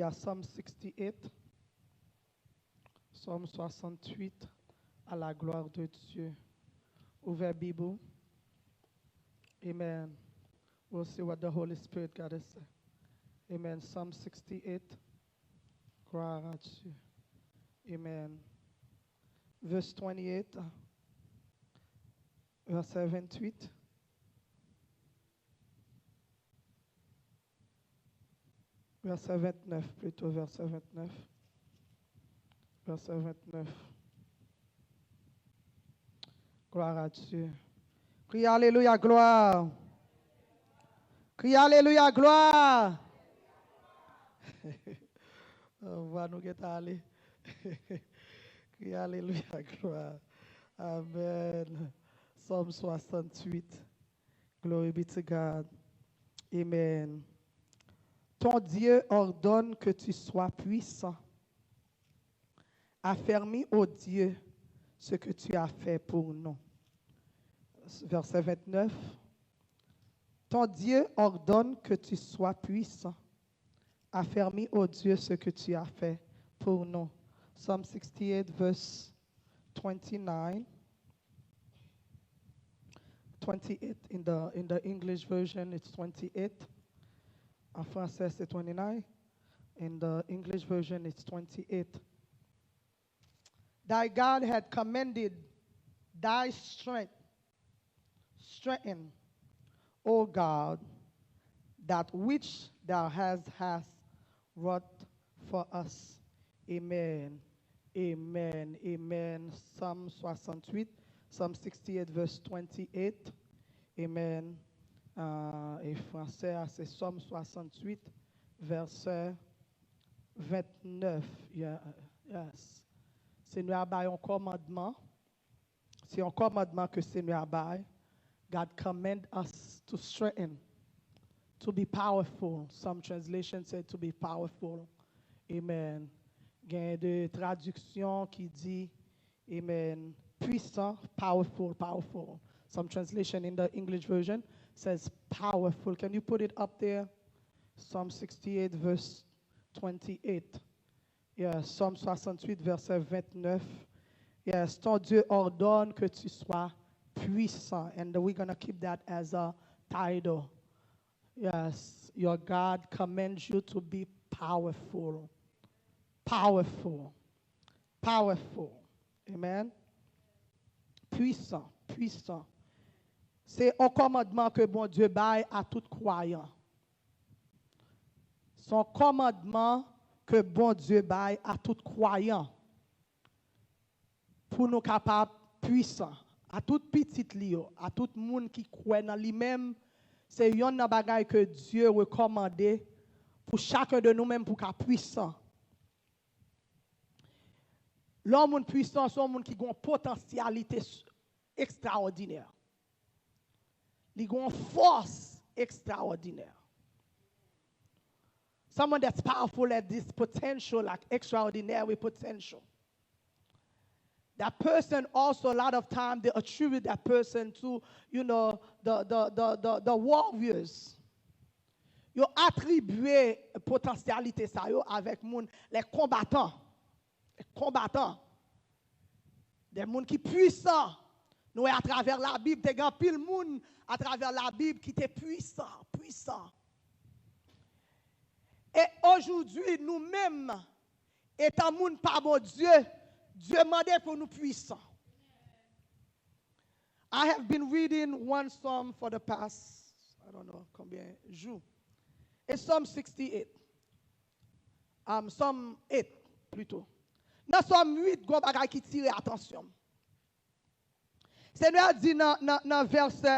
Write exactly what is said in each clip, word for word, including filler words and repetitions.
Alléluia. Psalm sixty-eight. Psaume soixante-huit, à la gloire de Dieu. Ouvè Bib ou. Amen. We'll see what the Holy Spirit got to say. Amen. Psalm sixty-eight. Gloire à Dieu. Amen. Verse twenty-eight. Verset vingt-huit. Verset vingt-neuf, plutôt, verset vingt-neuf. Verset vingt-neuf. Gloire à Dieu. Criez Alléluia, gloire. Criez Alléluia, gloire. Vwa nou gentan ale. Criez Alléluia, gloire. Amen. Psaume soixante-huit. Glory be to God. Amen. Ton Dieu ordonne que tu sois puissant. Affermis, ô Dieu, ce que tu as fait pour nous. Verset vingt-neuf. Ton Dieu ordonne que tu sois puissant. Affermis, ô Dieu, ce que tu as fait pour nous. Psalm sixty-eight, verse twenty-nine. Twenty-eight in the, in the English version, it's twenty-eight. En français, c'est twenty-nine. In the English version, it's twenty-eight. Thy God had commended thy strength, strengthen, O God, that which thou hast, hast wrought for us. Amen. Amen. Amen. Psalm soixante-huit, Psalm sixty-eight, verse twenty-eight. Amen. Euh, e fransè a, se Psalm soixante-huit, verset vingt-neuf. Yeah, yes. Senyè a bay yon kòmandman. Se yon kòmandman ke Senyè a bay. God command us to strengthen, to be powerful. Some translation said to be powerful. Amen. Gen de tradiksyon ki di, amen, puissant, powerful, powerful. Some translation in the English version says powerful. Can you put it up there? Psalm sixty-eight, verse twenty-eight. Yes, Psaume soixante-huit, verset vingt-neuf. Yes, ton Dieu ordonne que tu sois puissant. And we're going to keep that as a title. Yes, your God commands you to be powerful. Powerful. Powerful. Amen. Puissant, puissant. Se yon kòmandman ke Bondye bay a tout kwayan. Se yon kòmandman ke Bondye bay a tout kwayan pou nou kapab pwisan, a tout pitit li yo, a tout moun ki kwè nan li menm. Se yonn nan bagay ke Dye rekòmande pou chak de nou menm pou ka pwisan. Lè yon moun pwisan, se yon moun ki gen yon potansyalite s-, ekstraòdinè. Li gen yon fòs ekstraòdinè. Someone that's powerful at this potential, like extraordinary potential. That person also, a lot of time, they attribute that person to, you know, the, the, the, the, the warriors. Yo atribye potansyalite sa yo avèk moun, les combattants. Les combattants. Des moun ki pwisan. Nou wè atravè Labib, te gen anpil moun atravè Labib ki te pwisan, pwisan. E ojoujoudi, nou menm, etan moun pa Bondye, Dye mande pou nou pwisan. I have been reading one psalm for the past, I don't know combien jours. E Psalm sixty-eight. Um, Psalm eight, plito. Nan Psalm eight, gon bagay ki tire atansyon m. Senyè a di nan, nan, nan vèsè,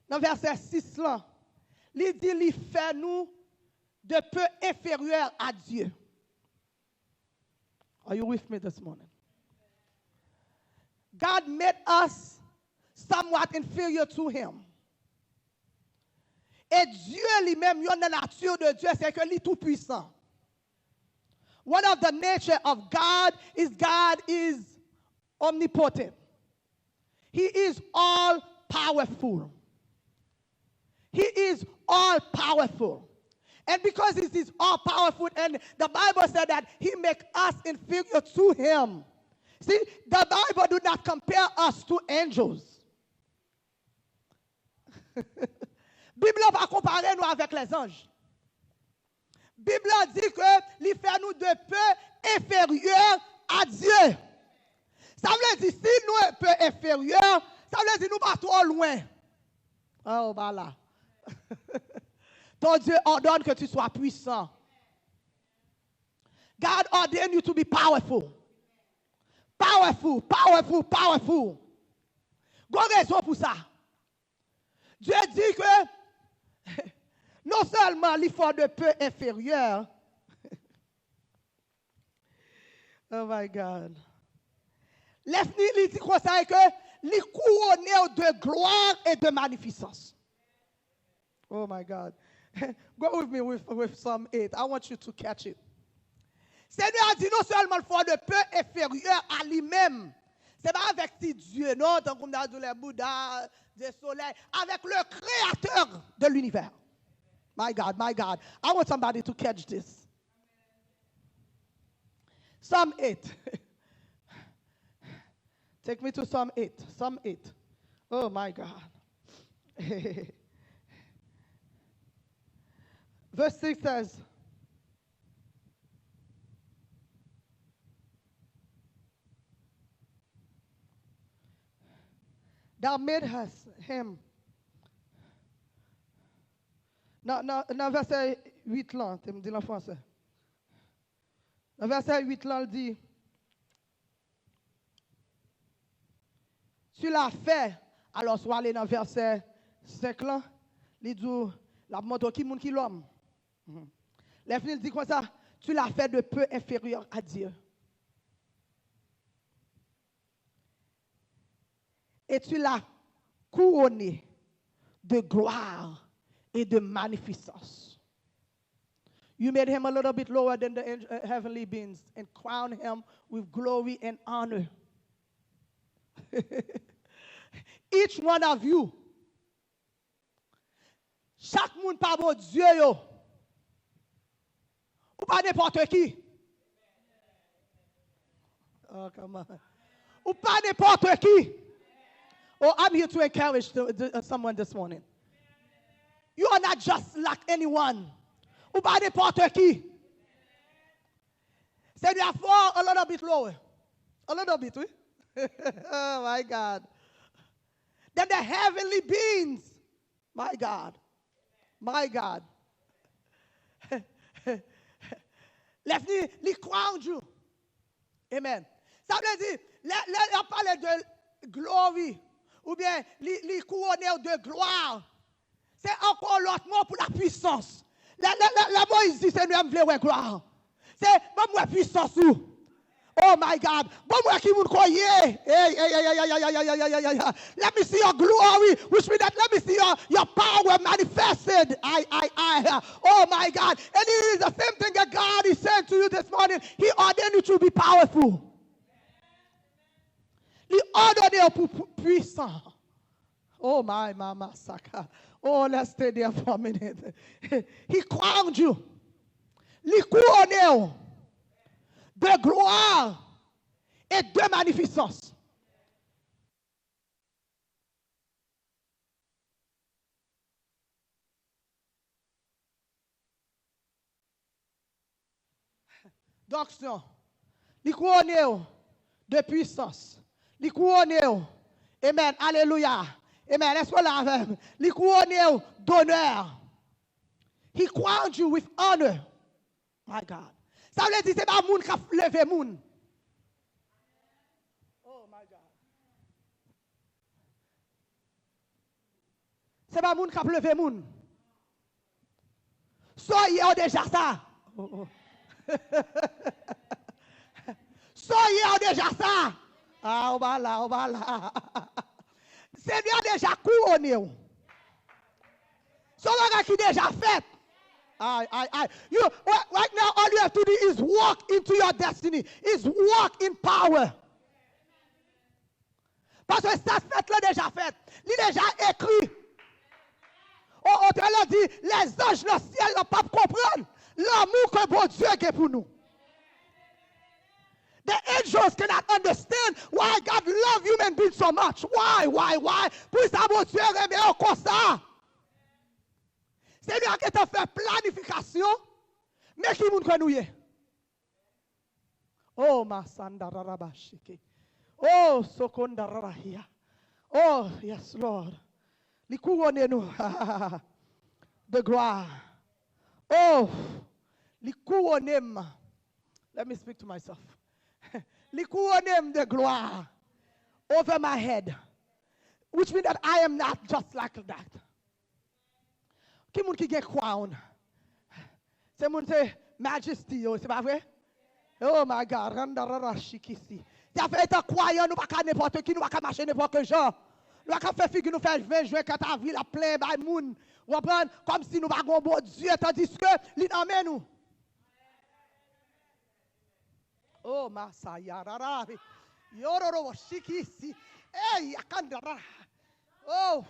nan vèsè six lan, li di li fè nou de peu inférieurs à Dieu. Are you with me this morning? God made us somewhat inferior to him. E Dye li menm, yon nan nati de Dye, se ke li tou pwisan. One of the nature of God is God is omnipotent. He is all powerful. He is all powerful. And because he is all powerful, and the Bible said that he make us inferior to him. See, the Bible do not compare us to angels. Bib la pa konpare nou avèk lèzanj. Bib la di ke li fè nou de peu inférieurs à Dieu. Sa vle di, si nou un peu inférieur, sa vle di nou pa twò lwen. Oh, ba la. Ton Dieu ordonne que tu sois puissant. God ordained you to be powerful. Powerful, powerful, powerful. Gon rezon pou sa. Dye di ke non sèlman li fè w de peu inférieur, oh my God. Lè fini, li di konsa ke li kouwone w de glwa e de manifisans. Oh my God. Go with me with, with Psalm eight. I want you to catch it. Senyè a di non sèlman l fè w de peu inférieur à li menm. Se pa avèk ti dye non, tankou m ta di w les Bouddha, Dieu Soleil, avec le créateur de l'univers. My God, my God. I want somebody to catch this. Psalm eight. Take me to Psalm eight. Psalm eight. Oh my God. Verse six says, Thou madest him. Nan, nan, nan vèsè uit lan, te m di l an fransè. Nan vèsè uit lan, l di, Tu l'as fait. Alò, si w ale nan vèsè senk lan, li di w, l ap montre w ki moun ki lòm. Mhm. Lè fini, l di konsa, Tu l'as fait de peu inférieur à Dieu. Et tu l'as couronné de gloire et de magnificence. You made him a little bit lower than the angel, uh, heavenly beings and crowned him with glory and honor. Each one of you, chak moun pa Bondye yo, ou pa nenpòt ki. Oh, come on. Ou pa nenpòt ki. Oh, I'm here to encourage the, the, uh, someone this morning. You are not just like anyone. Ou pa nenpòt ki. Senyè a fè w a little bit lower. A little bit, wi. Oh, my God. Than the heavenly beings. My God. My God. Lè fini, li crowned you. Amen. Sa vle di, lè, lè y ap pale de glory, oubyen li, li kouwone w de glwa, se ankò lòt mo pou la puissance. Lè, lè, lè, lè Moyiz di, Senyè, m vle wè glwa. Se, ban m wè pwisans ou. Oh my God. Ban m wè ki moun ko ye. Hey, hey, hey, hey, hey, hey, hey, hey, hey, hey, hey. Let me see your glory, which means that let me see your, your power manifested. I, I, I. Oh my God. And it is the same thing that God is saying to you this morning. He ordained you to be powerful. Li òdone w pou, pou pwisan. Oh my, mama saka. Oh, let's stay there for a minute. He crowned you. Li kouwone w de glwa e de magnificence. D'onction. Li kouwone w de pwisans. Li kouwone w. Amen. Alelouya. Amen. Èske w la avè m? Li kouwone w d'honneur. He crowned you with honor. My God. Sa vle di se pa moun k ap leve moun. Oh my God. Se pa moun k ap leve moun. Sa w ye a w deja sa. Oh, oh. Sa w ye a w deja sa. Ah, ou pa la, ou pa la. Senyè a deja kouwone w. Se yon bagay ki deja fèt. Ay, ay, ay. You, right, right now, all you have to do is walk into your destiny. Is walk in power. Paske sa fèt la deja fèt. Li deja ekri. O, otè la di, lèzanj nan syèl la p ap konprann lanmou ke Bondye gen pou nou. The angels cannot understand why God love human beings so much. Why, why, why? Poukisa Bondye renmen yo konsa? Senyè a gentan fè planifikasyon. Men ki moun ke nou ye. Oh, Masandararabashiki. Oh, Sokondararahia. Oh, yes, Lord. Li kouwone nou de glwa. Oh, li kouwone m. Let me speak to myself. Li kouwone m de glwa over my head, which means that I am not just like that. Ki moun ki gen crown? Se moun se majesty yo, se pa vre? Oh my God, randarara shikisi. Se afè etan kwayan, nou pa ka nenpòt ki, nou pa ka mache nenpòt jan. Nou pa ka fè figi nou fè ven jen, kat avril ap plen bay moun. Ou konprann? Kòmsi nou pa gon Bondye, tandiske li nan men nou. Oh, masaya rara. Yororo shikisi. Hey, akandara. Oh,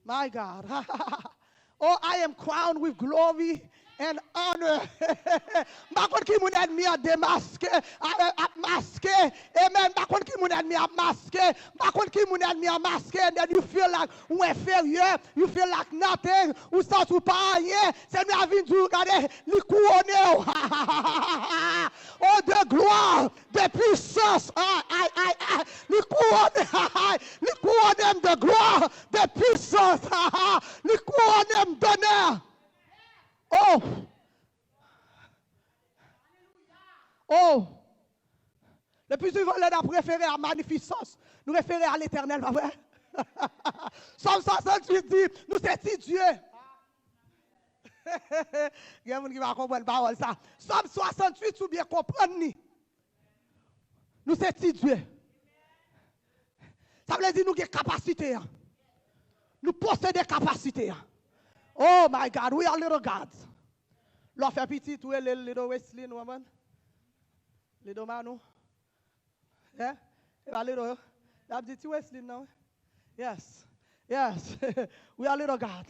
my God. Oh, I am crowned with glory and honor. M pa konn ki moun ènmi an demaske, a- ap maske. Amen. M pa konn ki moun ènmi ap maske. M pa konn ki moun ènmi an maske. And then you feel like ou enferyè. You feel like nothing. Ou santi w pa anyen. Senyè a vin di w, gade, li kouwone w. Oh, de glwa, de pwisans. Ay, ay, ay, ay. Li kouwone, li kouwone m de glwa, de pwisans. Li kouwone m d'honneur. Oh. Oh. Le plus souvent, lè n ap refere a manifestans, nou refere a Letènèl, pa vre? Sòm swasanntuit di, nou se ti Dye. Gen moun ki pa konprann pawòl sa. Sòm swasanntuit, si w byen konprann li, nou se ti Dye. Sa vle di nou gen kapasite a. Nou posede kapasite a. Oh my God, we are little gods. Lè w fè pitit, ou rele l Little Wesley, nou konprann? Little Manou. Eh? E pa Little, y ap di Ti Wesley, non? Yes. Yes. We are little God.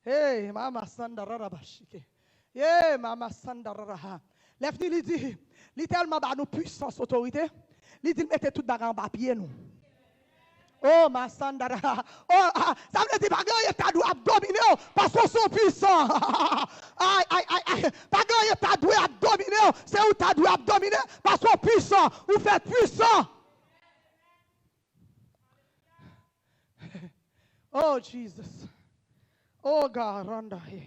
Hey, mama sandarara bashike. Yeah, mama sandarara. Lè fini, li di, li tèlman ba nou pwisans, otorite, li di l mete tout bagay anba pye nou. Oh, masandara. Oh, ah, sa vle di pa gen anyen ta dwe ap domine w, paske w se yon pwisan. Ay, ay, ay, ay. Pa gen anyen ta dwe ap domine w, se ou ta dwe ap domine, paske w pwisan, ou fèt pwisan. Oh, Jesus. Oh, God, randa he.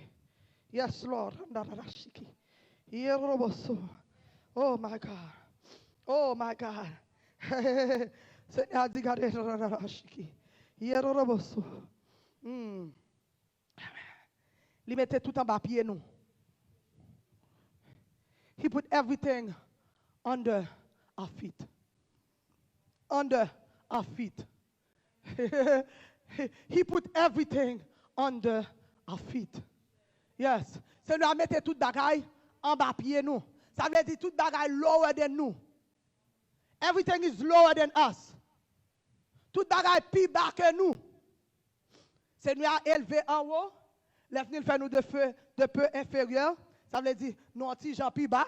Yes, Lord, randa rashiki. Yeroboso. Oh, my God. Oh, my God. Senyè a di, gade, randa rashiki. Yeroboso. Mm. Li mete tout anba pye nou. He put everything under our feet. Under our feet. He put everything under our feet. Yes. Senyè a mete tout bagay anba pye nou. Sa vle di tout bagay lower than nou. Everything is lower than us. Tout bagay pi ba ke nou. Senyè a elve anwo, lè fini l fè nou de feu, de peu inférieur, sa vle di nou yon ti jan pi ba,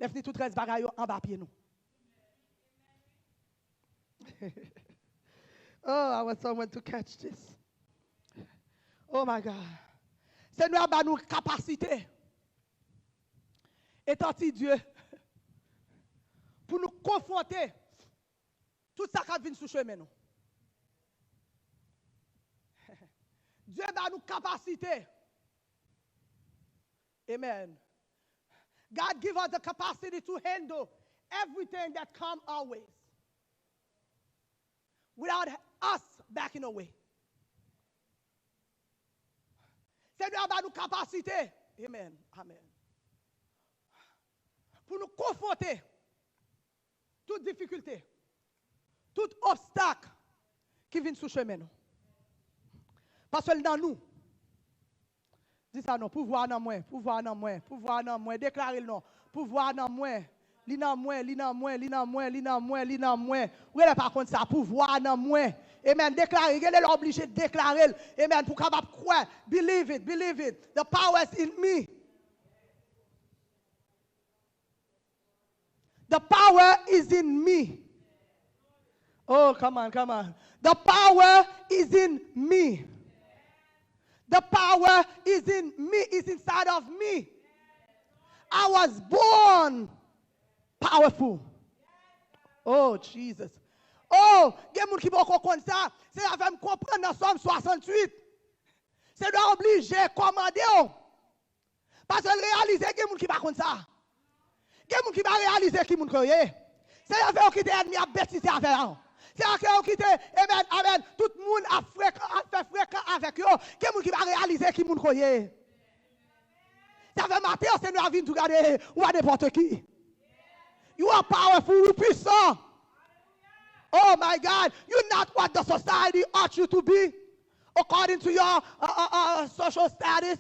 lè fini tout rès bagay yo anba pye nou. Oh, I want someone to catch this. Oh my God. Senyè a ba nou kapasite, etan ti Dye, pou nou konfwonte tout sa k ap vin sou chemen nou. Dye ba nou kapasite. Amen. God give us the capacity to handle everything that come our ways without us backing away. Senyè a ba nou kapasite. Amen. Amen. Pou nou konfwonte tout difikilte, tout obstak ki vin sou chemen nou. Paske l nan nou. Di sa non, pouvwa nan mwen, pouvwa nan mwen, pouvwa nan mwen, deklare l non, pouvwa nan mwen, Li nan mwen, li nan mwen, li nan mwen, li nan mwen, li nan mwen. Ou genlè pa konn sa, pouvwa a nan mwen. Amen. Deklare, genlè lè w oblije deklare l. Amen. Pou w kapab kwè. Believe it, believe it. The power is in me. The power is in me. Oh, come on, come on. The power is in me. The power is in me, is inside of me. I was born powerful. Oh, Jesus. Oh, gen moun ki poko konn sa. Se sa fè m konprann nan Sòm swasanntuit. Se dwa oblije kòmande w. Paske l reyalize gen moun ki pa konn sa. Gen moun ki pa reyalize ki moun ke w ye. Se yo fè yo kite ènmi ap betize avè yo. Se yo ke yo kite, amen, amen, tout moun ap frekan, ap fè frekan avèk yo. Gen moun ki pa reyalize ki moun ke w ye. Sa fè maten an, Senyè a vin di w gade, ou pa nenpòt ki. You are powerful, ou pwisan. Oh my God, you're not what the society ought you to be. According to your uh, uh, uh, social status,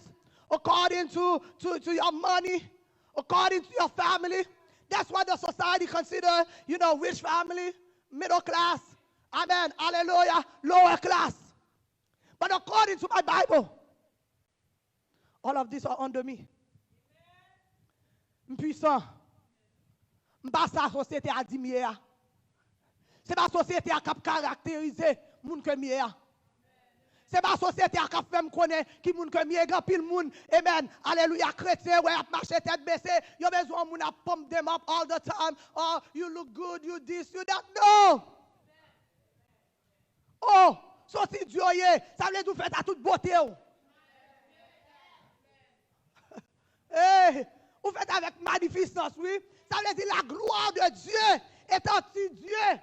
according to, to, to your money, according to your family. That's what the society consider, you know, rich family, middle class, amen, hallelujah, lower class. But according to my Bible, all of these are under me. M pwisan. M pa sa sosyete a di m ye a. Se pa sosyete a k ap karakterize moun ke m ye a. Se pa sosyete a k ap fè m konnen ki moun ke m ye. Gen anpil moun, amen, alelouya, kretyen, wè, y ap mache tèt bese. Yo bezwen yon moun ap pump them up all the time. Oh, you look good, you this, you that. No! Oh, se yon ti dye w ye. Sa vle di w fèt a tout bote w. Hey, ou fèt avèk manifistans, wi. Sa vle di la gloire de Dieu est en ti dye.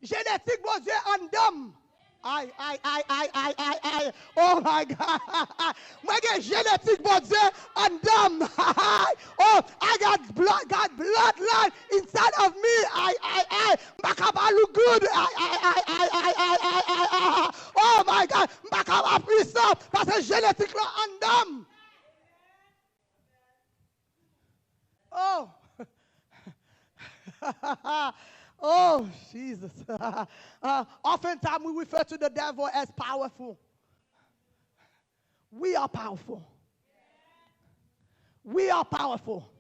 Jenetik Bondye anndan m. Ay, ay, ay, ay, ay, ay, ay. Oh my God. Mwen gen jenetik Bondye anndan m. Oh, I got blood, got bloodline inside of me. Ay, ay, ay. M pa kapab look good. Ay, ay, ay. Oh my God. M pa kapab pwisan. Paske jenetik lan anndan m. Oh. Oh, Jesus. Uh, oftentimes we refer to the devil as powerful. We are powerful. We are powerful.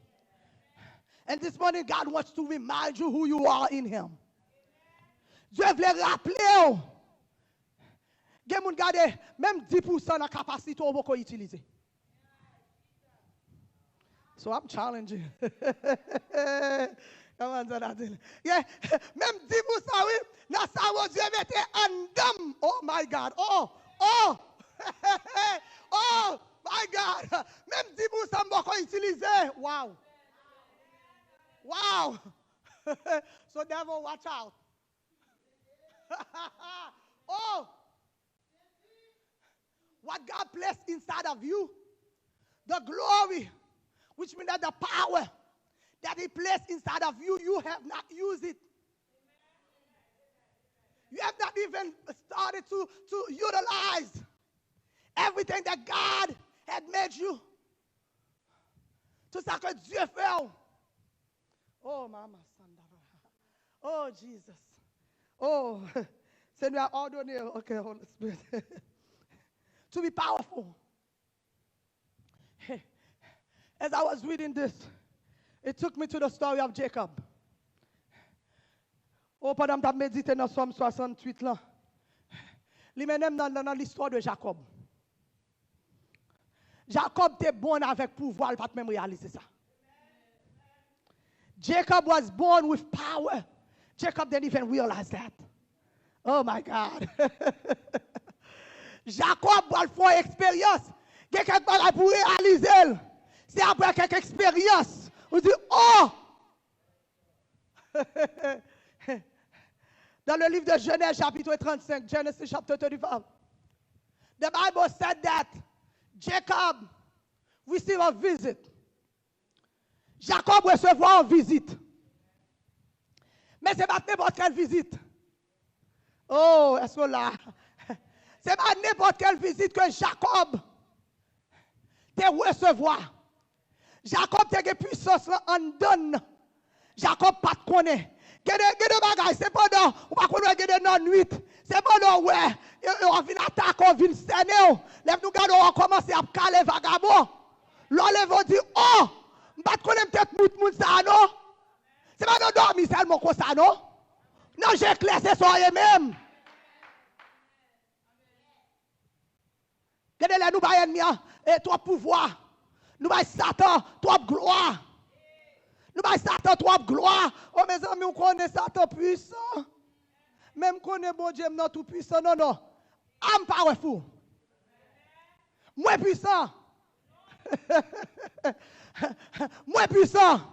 And this morning, God wants to remind you who you are in Him. Dye vle raple w. Gen moun gade, menm dis pousan nan kapasite w poko itilize. So I'm challenging. Come on, Jonathan. Yeah. Menm dis pousan, wi, nan sa Bondye mete anndan m. Oh my God. Oh, oh. Oh my God. Menm dis pousan m poko itilize. Wow. Wow. So devil, watch out. Oh. What God placed inside of you, the glory, which means that the power that He placed inside of you, you have not used it. You have not even started to, to utilize everything that God had made you. Tout sa ke Dye fè w. Oh, mama sandara. Oh, Jesus. Oh, Senyè a òdone, okay, Holy Spirit. To be powerful. As I was reading this, it took me to the story of Jacob. Oh, pandan m t ap medite nan Sòm swasanntuit lan, li mennen m nan, nan, nan listwa de Jakòb. Jakòb te bon avèk pouvwa, l pa t menm reyalize sa. Jacob was born with power. Jacob didn't even realize that. Oh my God. Jakòb pral fè yon eksperyans. Gen kèk bagay pou reyalize l. Se apre kèk eksperyans ou di, oh! Dans le livre de Genèse, chapitre trente-cinq, Genesis chapter thirty-five, the Bible said that Jacob received a visit. Jakòb resevwa yon vizit. Men se pa t nenpòt kèl vizit. Oh, èske w la? Se pa nenpòt kèl vizit ke Jakòb te resevwa. Jakòb te gen pwisans lan anndan l. Jakòb pa t konnen. Gen de, gen de bagay, se pandan ou pa konn wè, gen de nan nwit, se pandan w wè, yo, yo vin atake w, vin sènen w. Lè nou gade w, w kòmanse ap kale vagabon. Lè w leve, w di, "O, m pa t konnen m te t mout moun sa a, non." Se pa nan dòmi sèlman konsa, non. Nan je klè, se sa w ye menm. Gen de lè nou bay ènmi an, e, twòp pouvwa. Nou bay Satan twòp glwa. Nou bay Satan twòp glwa. O, mezanmi, ou konnen Satan pwisan. Men m konnen Bondye m nan tou pwisan. Non, non. I'm powerful. Mwen pwisan. Mwen pwisan.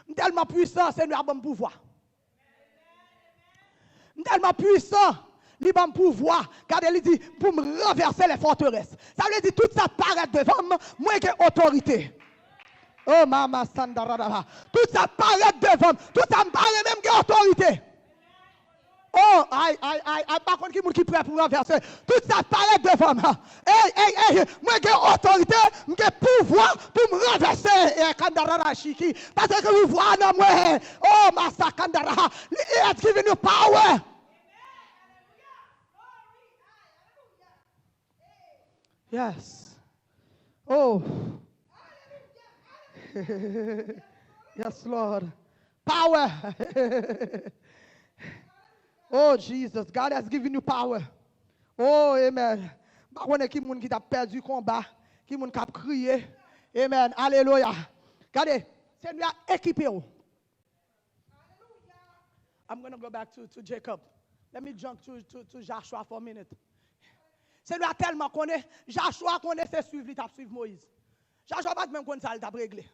M tèlman pwisan, Senyè a ban m pouvwa. M tèlman pwisan, li ban m pouvwa. Gade, li di, pou m ranvèse lè fòterès. Sa vle di, tout sa k parèt devan m, mwen gen otorite. Oh, mama sandaradaba. Tout sa k parèt devan m, tout sa m pa renmen, m gen otorite. Oh, ay, ay, ay, ay, m pa konn ki moun ki prè pou ranvèse. Tout sa k parèt devan m. Ey, ey, ey, mwen gen otorite, m gen pouvwa pou m ranvèse. Eh, kandarara shiki. Paske pouvwa nan mwen. Oh, masa kandara. He has given you power. Yes. Oh. Yes, Lord. Power. Oh, Jesus. God has given you power. Oh, amen. M pa konnen ki moun ki t ap pèdi konba, ki moun k ap kriye. Amen. Alelouya. Gade, Senyè a ekipe w. I'm gonna go back to, to Jacob. Let me jump to, to, to Joshua for a minute. Senyè a tèlman konnen, Joshua konnen se swiv li t ap swiv Moyiz. Joshua pa t menm konn sa l t ap regle.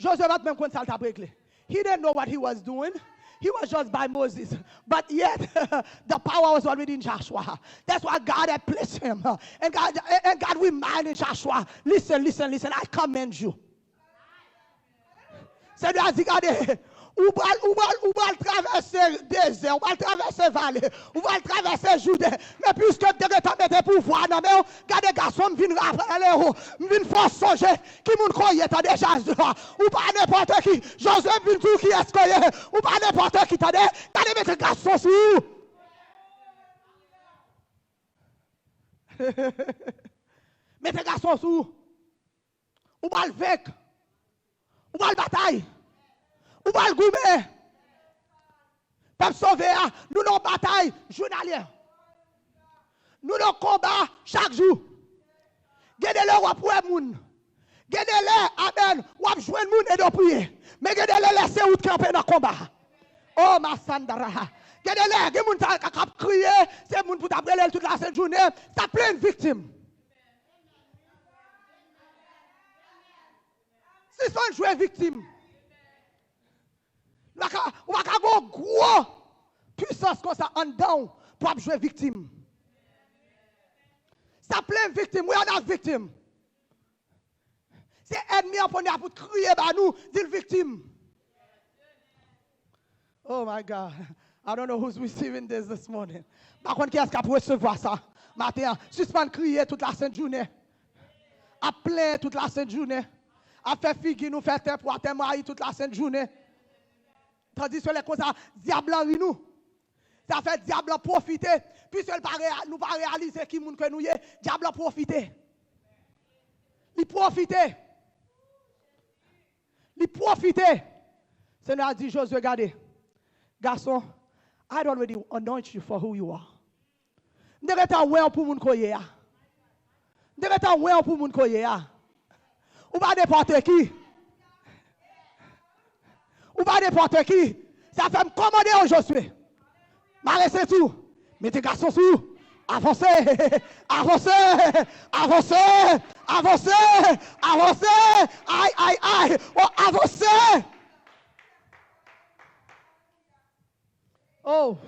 Jozye pa t menm konn sa l t ap regle. He didn't know what he was doing. He was just by Moses. But yet, the power was already in Joshua. That's why God had placed him. And God, and God reminded Joshua, "Listen, listen, listen, I command you." Senyè a di, "Gade, ou pral, ou pral, ou pral travèse dezè, ou pral travèse vale, ou pral travèse Jouden. Men piske m te gentan mete pouvwa nan men w, gade gason m vin rapele w, m vin fè w sonje ki moun ke w ye, tande Jozye. Ou pa nenpòt ki. Jozye, m vin di w kiyès ke w ye. Ou pa nenpòt ki, tande. Gade mete gason sou ou." Mete gason sou ou. Ou pral venk. Ou pral batay. Ou pral goumen. Pèp sove a, nou nan batay jounalyè. Nou nan konba chak jou. Gen de lè w ap wè moun. Gen de lè, amèn, w ap jwenn moun ede w priye. Men gen de lè, lè se ou t kanpe nan konba. Oh, masandara. Gen de lè, gen moun sa k ap kriye, se moun pou t ap rele l tout lasent jounen, sa plen viktim. Sispann jwe viktim. Ou pa ka, ou pa ka gen yon gwo pwisans konsa anndan w pou ap jwe viktim. Sa plen viktim, we are not victim. Se ènmi an kounye a pou t kriye ba nou, di l viktim. Oh my God. I don't know who's receiving this this morning. M pa konn kiyès k ap resevwa sa maten an. Sispann kriye tout lasent jounen. Ap plenyen tout lasent jounen. Ap fè figi nou fè tèt pou atè mayi tout lasent jounen. Tandis ke lè konsa, dyab lan ri nou. Sa fè dyab lan pwofite. Piske l pa reya-, nou pa reyalize ki moun ke nou ye, dyab lan pwofite. Li pwofite. Li pwofite. Senyè a di Jozye, "Gade, gason, I'd already anoint you for who you are." M te gentan wè w pou moun ke w ye a. M te gentan wè w pou moun ke w ye a. Ou pa nenpòt ki. Ou pa nenpòt ki. Sa fè m kòmande w, Jozye. Mare senti w. Mete gason sou ou. Avanse. Avanse. Avanse. Avanse. Avanse. Ay, ay, ay. Oh, avanse. Oh.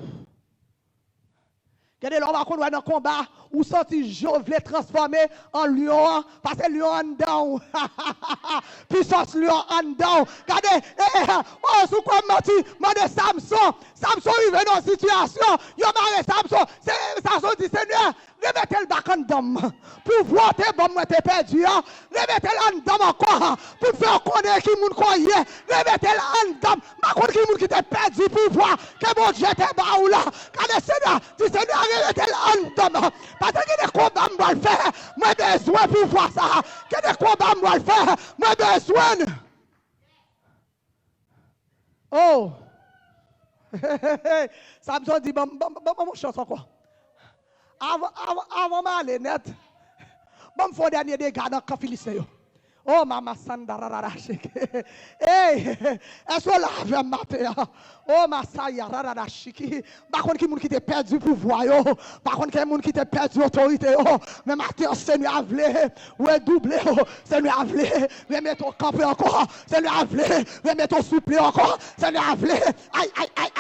Gade, lè w pa konn wè nan konba, ou santi jan w vle transfòme an lyon an, paske lyon an anndan w. Pisans lyon an anndan w. Gade, e, e, o, si w kwè m manti, mande Samson. Samson rive nan yon sitiyasyon, yo mare Samson. Se, Samson di, Senyè, remete l bak anndan m. Pouvwa w te ban m, mwen te pèdi a, remete l anndan m ankò, pou m fè w konnen ki moun ke w ye. Remete l anndan m. M pa konn ki moun ki te pèdi pouvwa ke Bondye te ba w la. Gade, Senyè, di, Senyè, remete l anndan m. Paske gen de konba m pral fè, mwen bezwen pouvwa sa. Gen de konba m pral fè, mwen bezwen l. Oh! Samson di, ban m, ban m, ban m yon chans ankò. Avan, avan, avan m ale nèt, ban m fè yon dènye dega nan kan Filisten yo. Oh, mama sanda rarara shiki. Hey, èske w la avè m maten an? Oh, masaya rarara shiki. M pa konn ki moun ki te pèdi pouvwa yo. M pa konn ki moun ki te pèdi otorite yo. Men maten an, Senyè a vle redouble yo. Senyè a vle remete w kanpe ankò. Senyè a vle remete w souple ankò. Senyè a vle, ay, ay, ay.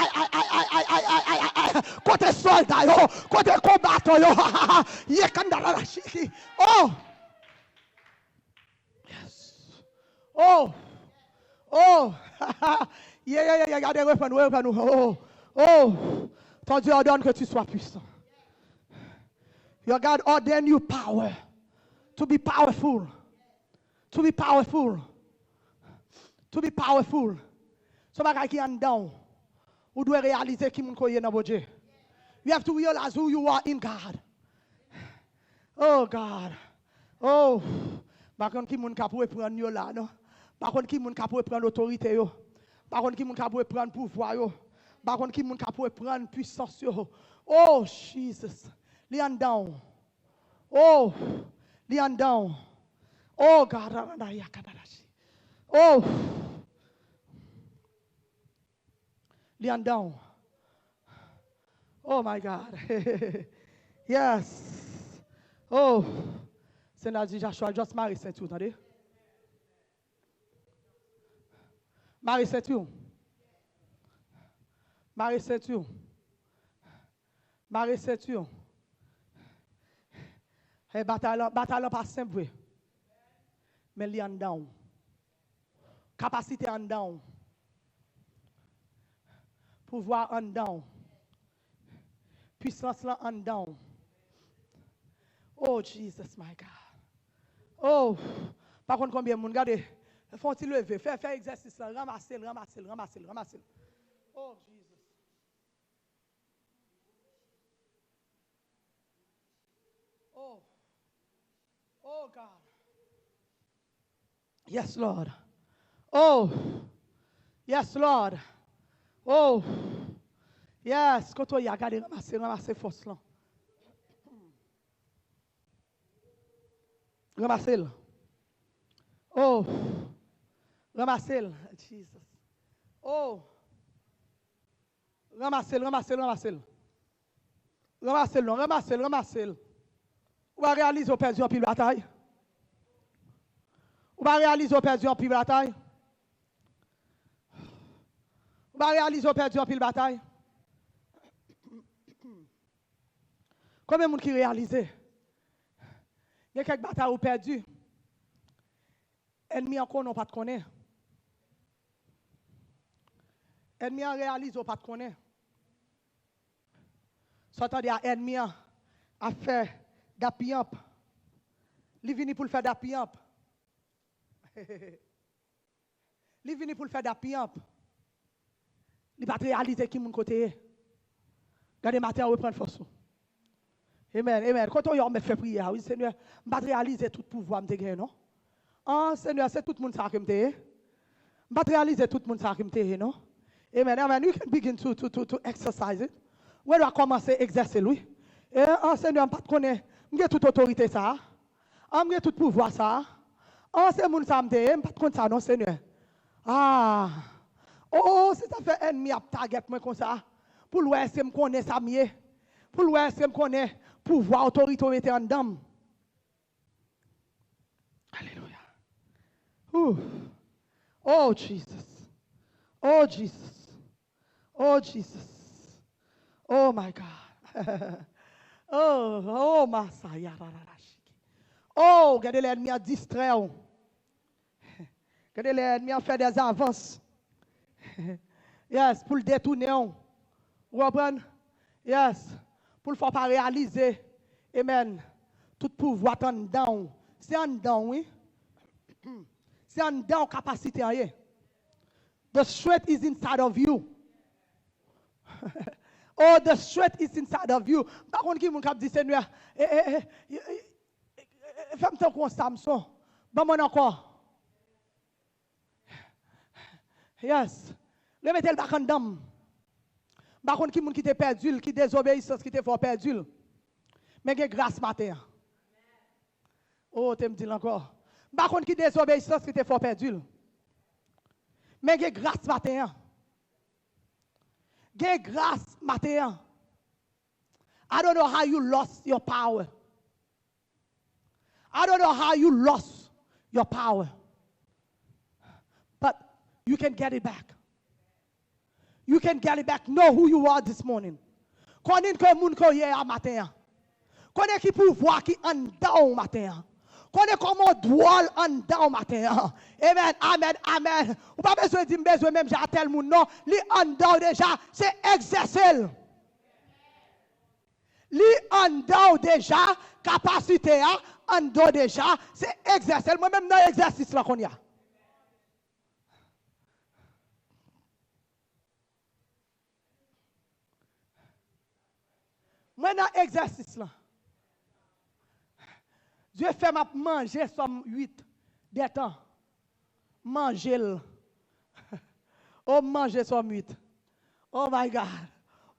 Kote sòlda yo? Kote konbatan yo? Ye kanda la la chiki. Oh! Yes. Oh! Oh! Yeah, yeah, yeah, yeah. Gade, reprann, reprann. Oh! Oh! Ton Dieu ordonne que tu sois puissant. Your God ordain you power to be powerful. To be powerful. To be powerful. Se yon bagay ki anndan w. Ou dwe reyalize ki moun ke w ye nan Bondye. You have to realize who you are in God. Oh God. Oh. M pa konn ki moun k ap reprann yo la, non. M pa konn ki moun k ap reprann otorite yo. M pa konn ki moun k ap reprann pouvwa yo. M pa konn ki moun k ap reprann pwisans yo. Oh, Jesus. Li anndan w. Oh, li anndan w. Oh, God, ananda ya kadadashi. Oh, li anndan w. Oh, my God. Yes. Oh, Senyè di Joshua, just mare senti w, tande. Mare senti w. Mare senti w. Mare senti w. Hey, batay lan, batay lan pa senp vre. Men li anndan w. Kapasite anndan w. Pouvwa anndan w. Pwisans lan anndan w. Oh, Jesus, my God. Oh, pa konn konbyen moun, gade. Fè yon ti leve. Fè, fè egzèsis lan. Ranmase l, ranmase l, ranmase l, ranmase l. Oh, Jesus. Oh. Oh, God. Yes, Lord. Oh. Yes, Lord. Oh. Yes. Kote w ye a, gade, ranmase, ranmase fòs lan. Ranmase l. Oh. Ranmase l. Jesus. Oh. Ranmase l, ranmase l, ranmase l. Ranmase l non, ranmase l, ranmase l. Ou pa reyalize w pèdi anpil batay? Ou pa reyalize w pèdi anpil batay? Ou pa reyalize w pèdi anpil batay? Konbyen moun ki reyalize? Gen kèk batay ou pèdi. Ènmi an konnen w pa t konnen. Ènmi an reyalize w pa t konnen. Sa w tande a, ènmi an ap fè dappiyanp. Li vini pou l fè dappiyanp. Li vini pou l fè dappiyanp. Li pa t reyalize ki moun ke w te ye. Gade, maten an, reprann fòs ou. Amen, amen. Kote w ye a, ou mèt fè priyè a, wi, Senyè. M pa t reyalize tout pouvwa m te genyen, non. An, Senyè, se tout moun sa ke m te ye. M pa t reyalize tout moun sa ke m te ye, non. Amen, amen. You can begin to, to, to, to exercise it. Ou dwa kòmanse egzèse l, wi. E, an, Senyè, m pa t konnen m gen tout otorite sa a. An, m gen tout pouvwa sa a. An, se moun sa a m te ye, m pa t konn sa non, Senyè. Ah! Oh, se sa fè ènmi ap tagèt mwen konsa. Pou l wè èske m konnen sa m ye. Pou l wè èske m konnen pouvwa, otorite w mete anndan m. Alelouya. Ooh. Oh, Jesus. Oh, Jesus. Oh, Jesus. Oh, my God. Oh, oh, masaya rararashiki. Oh, gade lè ènmi an distrè w. Gade lè ènmi an fè dè zavans. Yes, pou l detounen w. Ou konprann? Yes. Pou l fè w pa reyalize. Amen. Tout pouvwa t anndan w. Se anndan w, wi. Se anndan w kapasite an ye. The strength is inside of you. Oh, the strength is inside of you. M pa konn ki moun k ap di, Senyè, e, e, e, e, e, e, fè m tankou yon Samson. Ban mwen ankò. Yes. Remete l bak anndan m. M pa konn ki moun ki te pèdi l, ki dezobeyisans ki te fè w pèdi l. Men gen gras maten an. Oh, te m di l ankò. M pa konn ki dezobeyisans ki te fè w pèdi l. Men gen gras maten an. Gen gras maten an. I don't know how you lost your power. I don't know how you lost your power. But you can get it back. You can get it back. Know who you are this morning. Konnen ke moun ke w ye a maten an. Konnen ki pouvwa ki anndan w maten an. Konnen kòman w dwòl anndan w maten an. Amen, amen, amen. Ou pa bezwen di m bezwen menm jan a tèl moun non. Li anndan w deja, se egzèse l. Li anndan w deja, kapasite a anndan w deja, se egzèse l. Mwen menm nan egzèsis lan kounye a. Mwen nan egzèsis lan. Dye fè m ap manje Sòm uit dè tan. Manje l. Oh, m manje Sòm uit. Oh my God.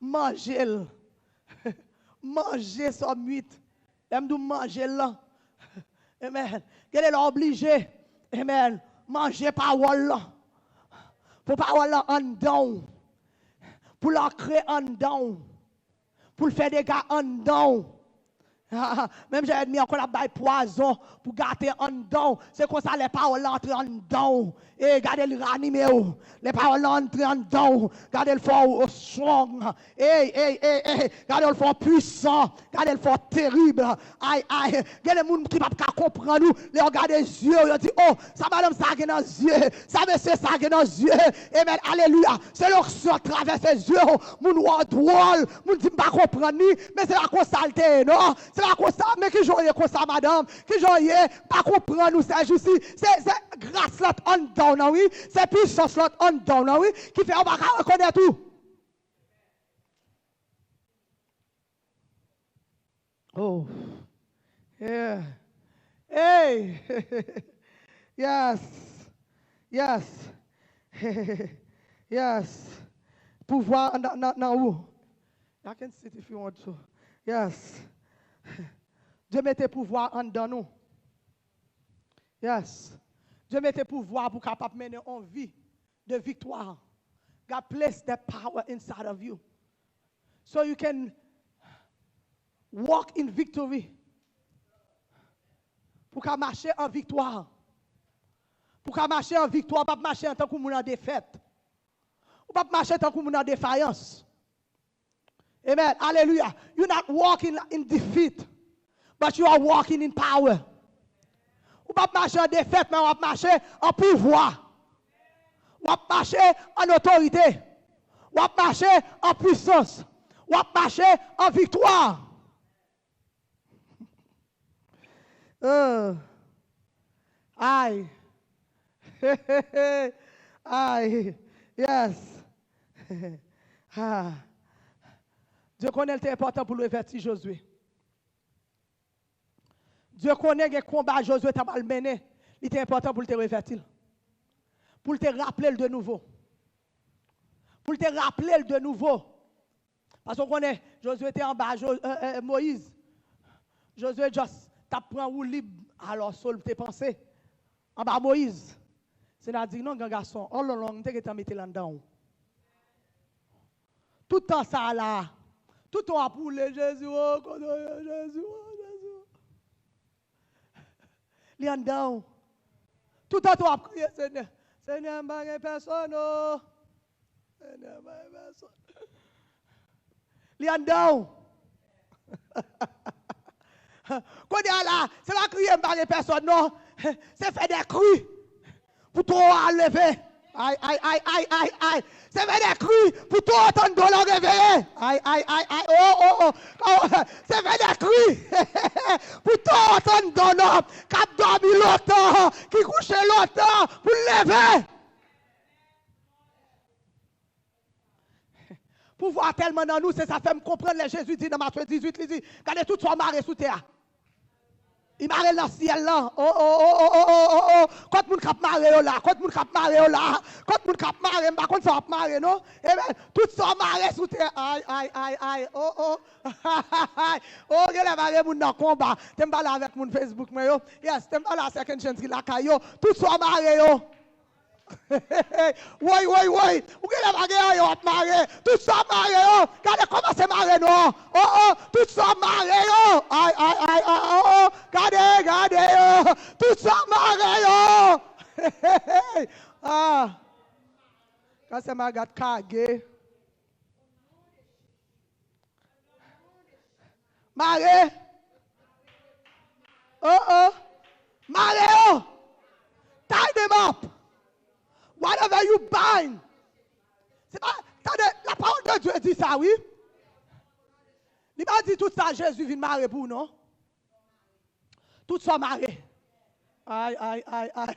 Manje l. Manje Sòm uit. Lè m di w manje l lan. Amen. Gen de lè w oblije. Amen. Manje pawòl lan. Pou pawòl lan anndan w. Pou l ankre anndan w. Pou l fè dega anndan w. Menm jan ènmi an konn ap bay pwazon pou gate anndan w. Se konsa lè pawòl la antre anndan w. E gade l ranime w. Lè pawòl la antre anndan w, gade l fè w strong. Ey, ey, ey, ey. Gade l fè w pwisan. Gade l fè w terib. Ay, ay. Gen de moun ki p ap ka konprann ou. Lè yo gade zye w, yo di, oh, sa madanm sa gen nan zye. Sa mesye sa gen nan zye. Amen. Aleluya. Se lonksyon travèse zye w. Moun wè w dwòl. Moun di m pa konprann li. Men se pa konsa l te ye, non. Se pa konsa. Men ki jan w ye konsa, madanm? Ki jan w ye? M pa konprann ou sèjousi. Se, se gras la t anndan w nan, wi. Se pwisans la t anndan w nan, wi. Ki fè w pa ka rekonèt ou. Oh. Yeah. Hey! Yes. Yes. Yes. Pouvwa nan, nan, nan ou. Y'all can sit if you want to. Yes. Dye mete pouvwa anndan nou. Yes. Dye mete pouvwa pou kapab mennen on vi de viktwa. God place that power inside of you. So you can walk in victory. Pou ka mache an viktwa. Pou ka mache an viktwa, ou p ap mache antankou moun an defèt. Ou p ap mache tankou moun an defayans. Amen. Aleluya. You're not walking in defeat, but you are walking in power. Ou p ap mache an defèt, men w ap mache an pouvwa. W ap mache an otorite. W ap mache an pwisans. W ap mache an viktwa. Uh. Ay. Ay. Yes. Ah. Dye konnen l te enpòtan pou l revèti Jozwe. Dye konnen gen konba Jozwe t ap al mennen. Li te enpòtan pou l te revèti l. Pou l te raple l de nouvo. Pou l te raple l de nouvo. Paske w konnen, Jozwe te anba Jo- e, e, Moyiz. Jozwe just t ap pran woulib, alò so l te panse, anba Moyiz. Senyè a di, non, gran gason, all along, m te gentan mete l anndan w. Tout tan sa a la, tout tan w ap woule, Jezi, o, kote w ye, Jezi, o, Jezi, o. Li anndan w. Tout tan tou w ap kriye, Senyè. Senyè, m pa gen pèsonn, o. Senyè, m pa gen pèsonn. Li anndan w. Kounye a la, se pa kriye m pa gen pèsòn non. Se fè de kri pou toro a leve. Ay, ay, ay, ay, ay, ay. Se fè de kri pou toro tann do l reveye. Ay, ay, ay, ay, oh, oh, oh. Oh, se fè de kri pou toro tann do l k ap dòmi lontan, ki kouche lontan, pou l leve. Pouvwa a tèlman nan nou, se sa fè m konprann lè Jezi di nan Matye dizuit, li di, gade tout sa w mare sou tè a. Li mare l nan syèl lan. Oh, oh, oh, oh, oh, oh, oh, oh. Kot moun k ap mare yo la? Kot moun k ap mare yo la? Kot moun k ap mare? M pa konn sa w ap mare, non. Amen. Tout sa w mare sou tè a. Ay, ay, ay, ay. Oh, oh. Oh, genlè mare moun nan konba. Te m pale avèk moun Facebook mwen yo. Yes, te m pale a Second Chance ki lakay yo. Tout sa w mare yo. Woy, woy, woy. Ou genlè pa gen anyen w ap mare. Tout sa w mare yo. Gade kòmanse mare non. Oh, oh. Tout sa w mare yo. Ay, ay, ay, ay, oh, oh. Gade, gade yo. Tout sa w mare yo. Ah. Kase magat kage. Mare. Oh, oh. Mare yo. Tie them up. Whatever you bind. Se pa, tande, la parole de Dieu di sa, wi. Li pa di tout sa Jezi vin mare pou ou, non. Tout sa mare. Ay, ay, ay, ay.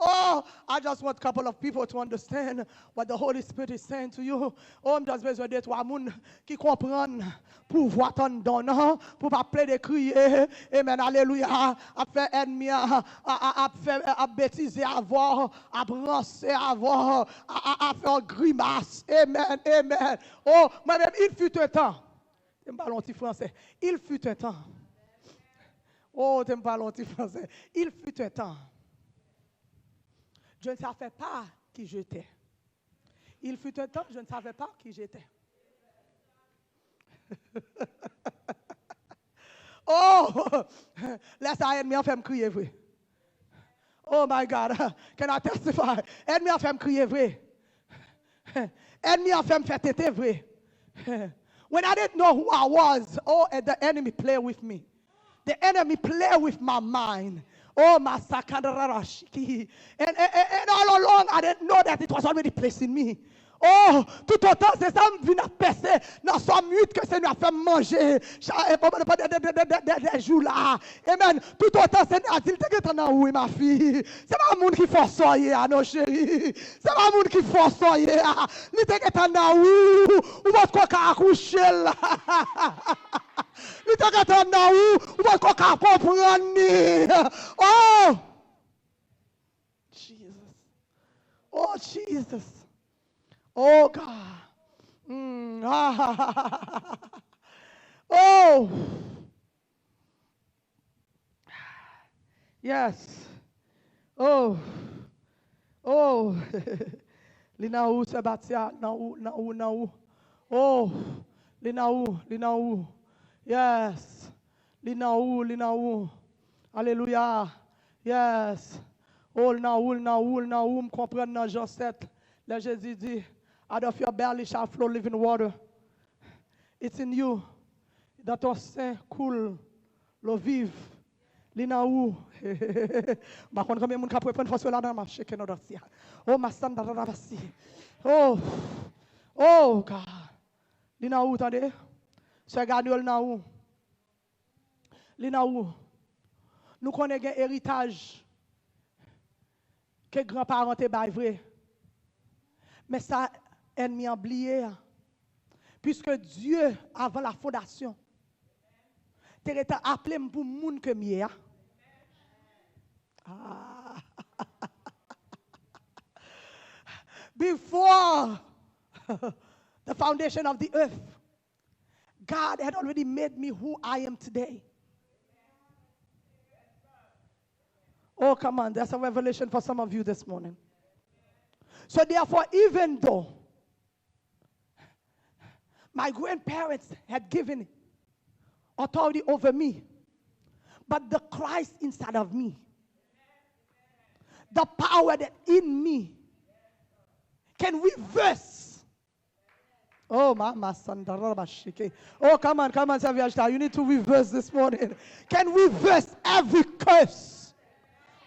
Oh, I just want couple of people to understand what the Holy Spirit is saying to you. Oh, m just bezwen de twa moun ki konprann pouvwa tann don nan, pou pa plede kriye. Amen, alelouya. Ap fè ènmi an, a, a, ap fè, ap betize avè w, ap ranse avè w, a, a, ap fè w grimas. Amen, amen. Oh, mwen menm, il fut un temps. Te m pale yon ti fransè. Il fut un temps. Oh, te m pale yon ti fransè. Il fut un temps. Je ne savais pas qui j'étais. Il fut un temps, je ne savais pas qui j'étais. Oh! Lè sa a, ènmi an fè m kriye vre. Oh my God. Can I testify? Ènmi an fè m kriye vre. Ènmi an fè m fè tenten vre. When I didn't know who I was, oh, and the enemy play with me. The enemy play with my mind. Oh, masakandarashiki. And, and, and, and all along, I didn't know that it was already placed in me. Oh, toutotan se sa m vin ap pèse nan Sòm uit ke Senyè a fè m manje. Cha-, eh, pandan, pandan de, de, de, de, de, de jou la. Amen. Toutotan Senyè a di l te gentan nan ou, wi, ma fi. Se pa moun ki fòse w ye a, non, cheri. Se pa moun ki fòse w ye a. Li te gentan nan ou. Ou potko ka akouche l. Li te gentan nan ou. Ou potko ka konprann li. Oh! Jesus. Oh, Jesus. Oh, God. Mm. Oh. Yes. Oh. Oh. Li nan ou, Sebatya, nan ou, nan ou, nan ou. Oh. Li nan ou, li nan ou. Yes. Li nan ou, li nan ou. Alelouya. Yes. Oh, l nan ou, l nan ou, l nan ou. M konprann nan Jan sèt. Lè Jezi di, out of your belly shall flow living water. It's in you. Dans ton sein coule l'eau vive. Li nan ou. M pa konn konbyen moun k ap reprann fòs yo ladan, m ap cheke nan dòt ya. Oh, masanda da da basi. Oh. Oh, God. Li nan ou, tande. Sè Ganyòl nan ou. Li nan ou. Nou konnen gen eritaj ke granparan te bay vre. Men sa ènmi an bliye a. Puiske Dye, avan la fondasyon, te gentan aple m pou moun ke m ye a. Ah. Before the foundation of the earth, God had already made me who I am today. Oh, come on. That's a revelation for some of you this morning. So, therefore, even though my grandparents had given authority over me, but the Christ inside of me, the power that in me can reverse Oh, mama sandara bashike. Oh, come on, come on, Savior Star. You need to reverse this morning. Can reverse every curse.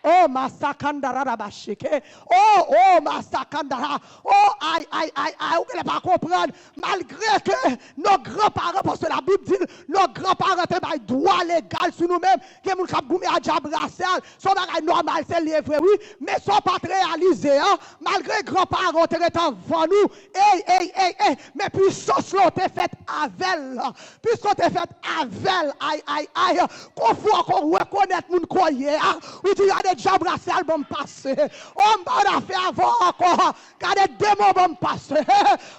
Oh, masakandara bashike. Oh, oh, masakandara. Oh, ay, ay, ay, ay. Ou genlè pa konprann. Malgre ke nos grands-parents, paske Labib di, nos grands-parents te bay dwa legal sou nou menm. Gen moun k ap goumen ak dyab rasyal. Se yon bagay nòmal, se li vre, wi. Men sa w pa t reyalize a, malgre granparan w te ret anvan nou, ey, ey, ey, ey, men pwisans lan w te fèt avè l. Pwisans w te fèt avè l, ay, ay, ay. Konfwa ke w rekonèt moun ke w ye a, ou di, gade dyab rasyal ban m pase. O, m pa nan afè avè w ankò. Gade demon ban m pase.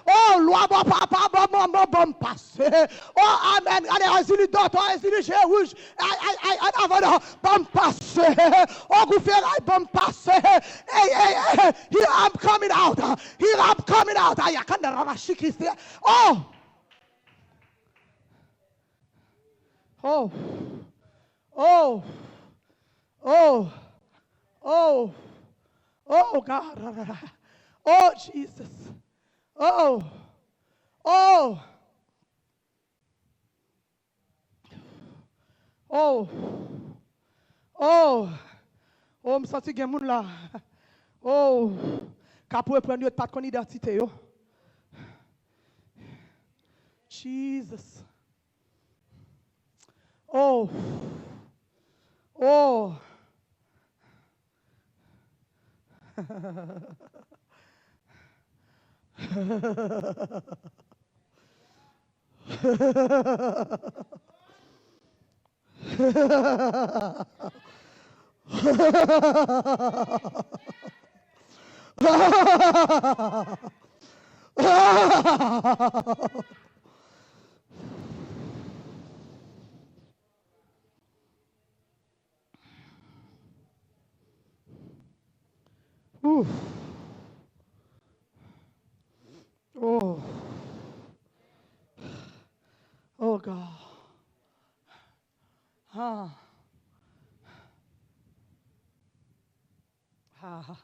O, lwa bò papa, bò manman ban m pase. O, amèn. Gade Ezili Dòtò, Ezili Je Wouj. Ay, ay, ay, an avan non, ban m pase. O, Gou Feray, ban m pase. Ey, ey, ey, here I'm coming out. Here I'm coming out. Ay, akanda rara shikiste. Oh! Oh! Oh! Oh! Oh! Oh, God. Oh, Jesus. Oh! Oh! Oh! Oh! Oh, m santi gen moun la. Oh! K ap reprann yo, yo pa t konn idantite yo. Jesus. Oh! Oh! Ooh. Oh. Oh, God. Ah. Ah.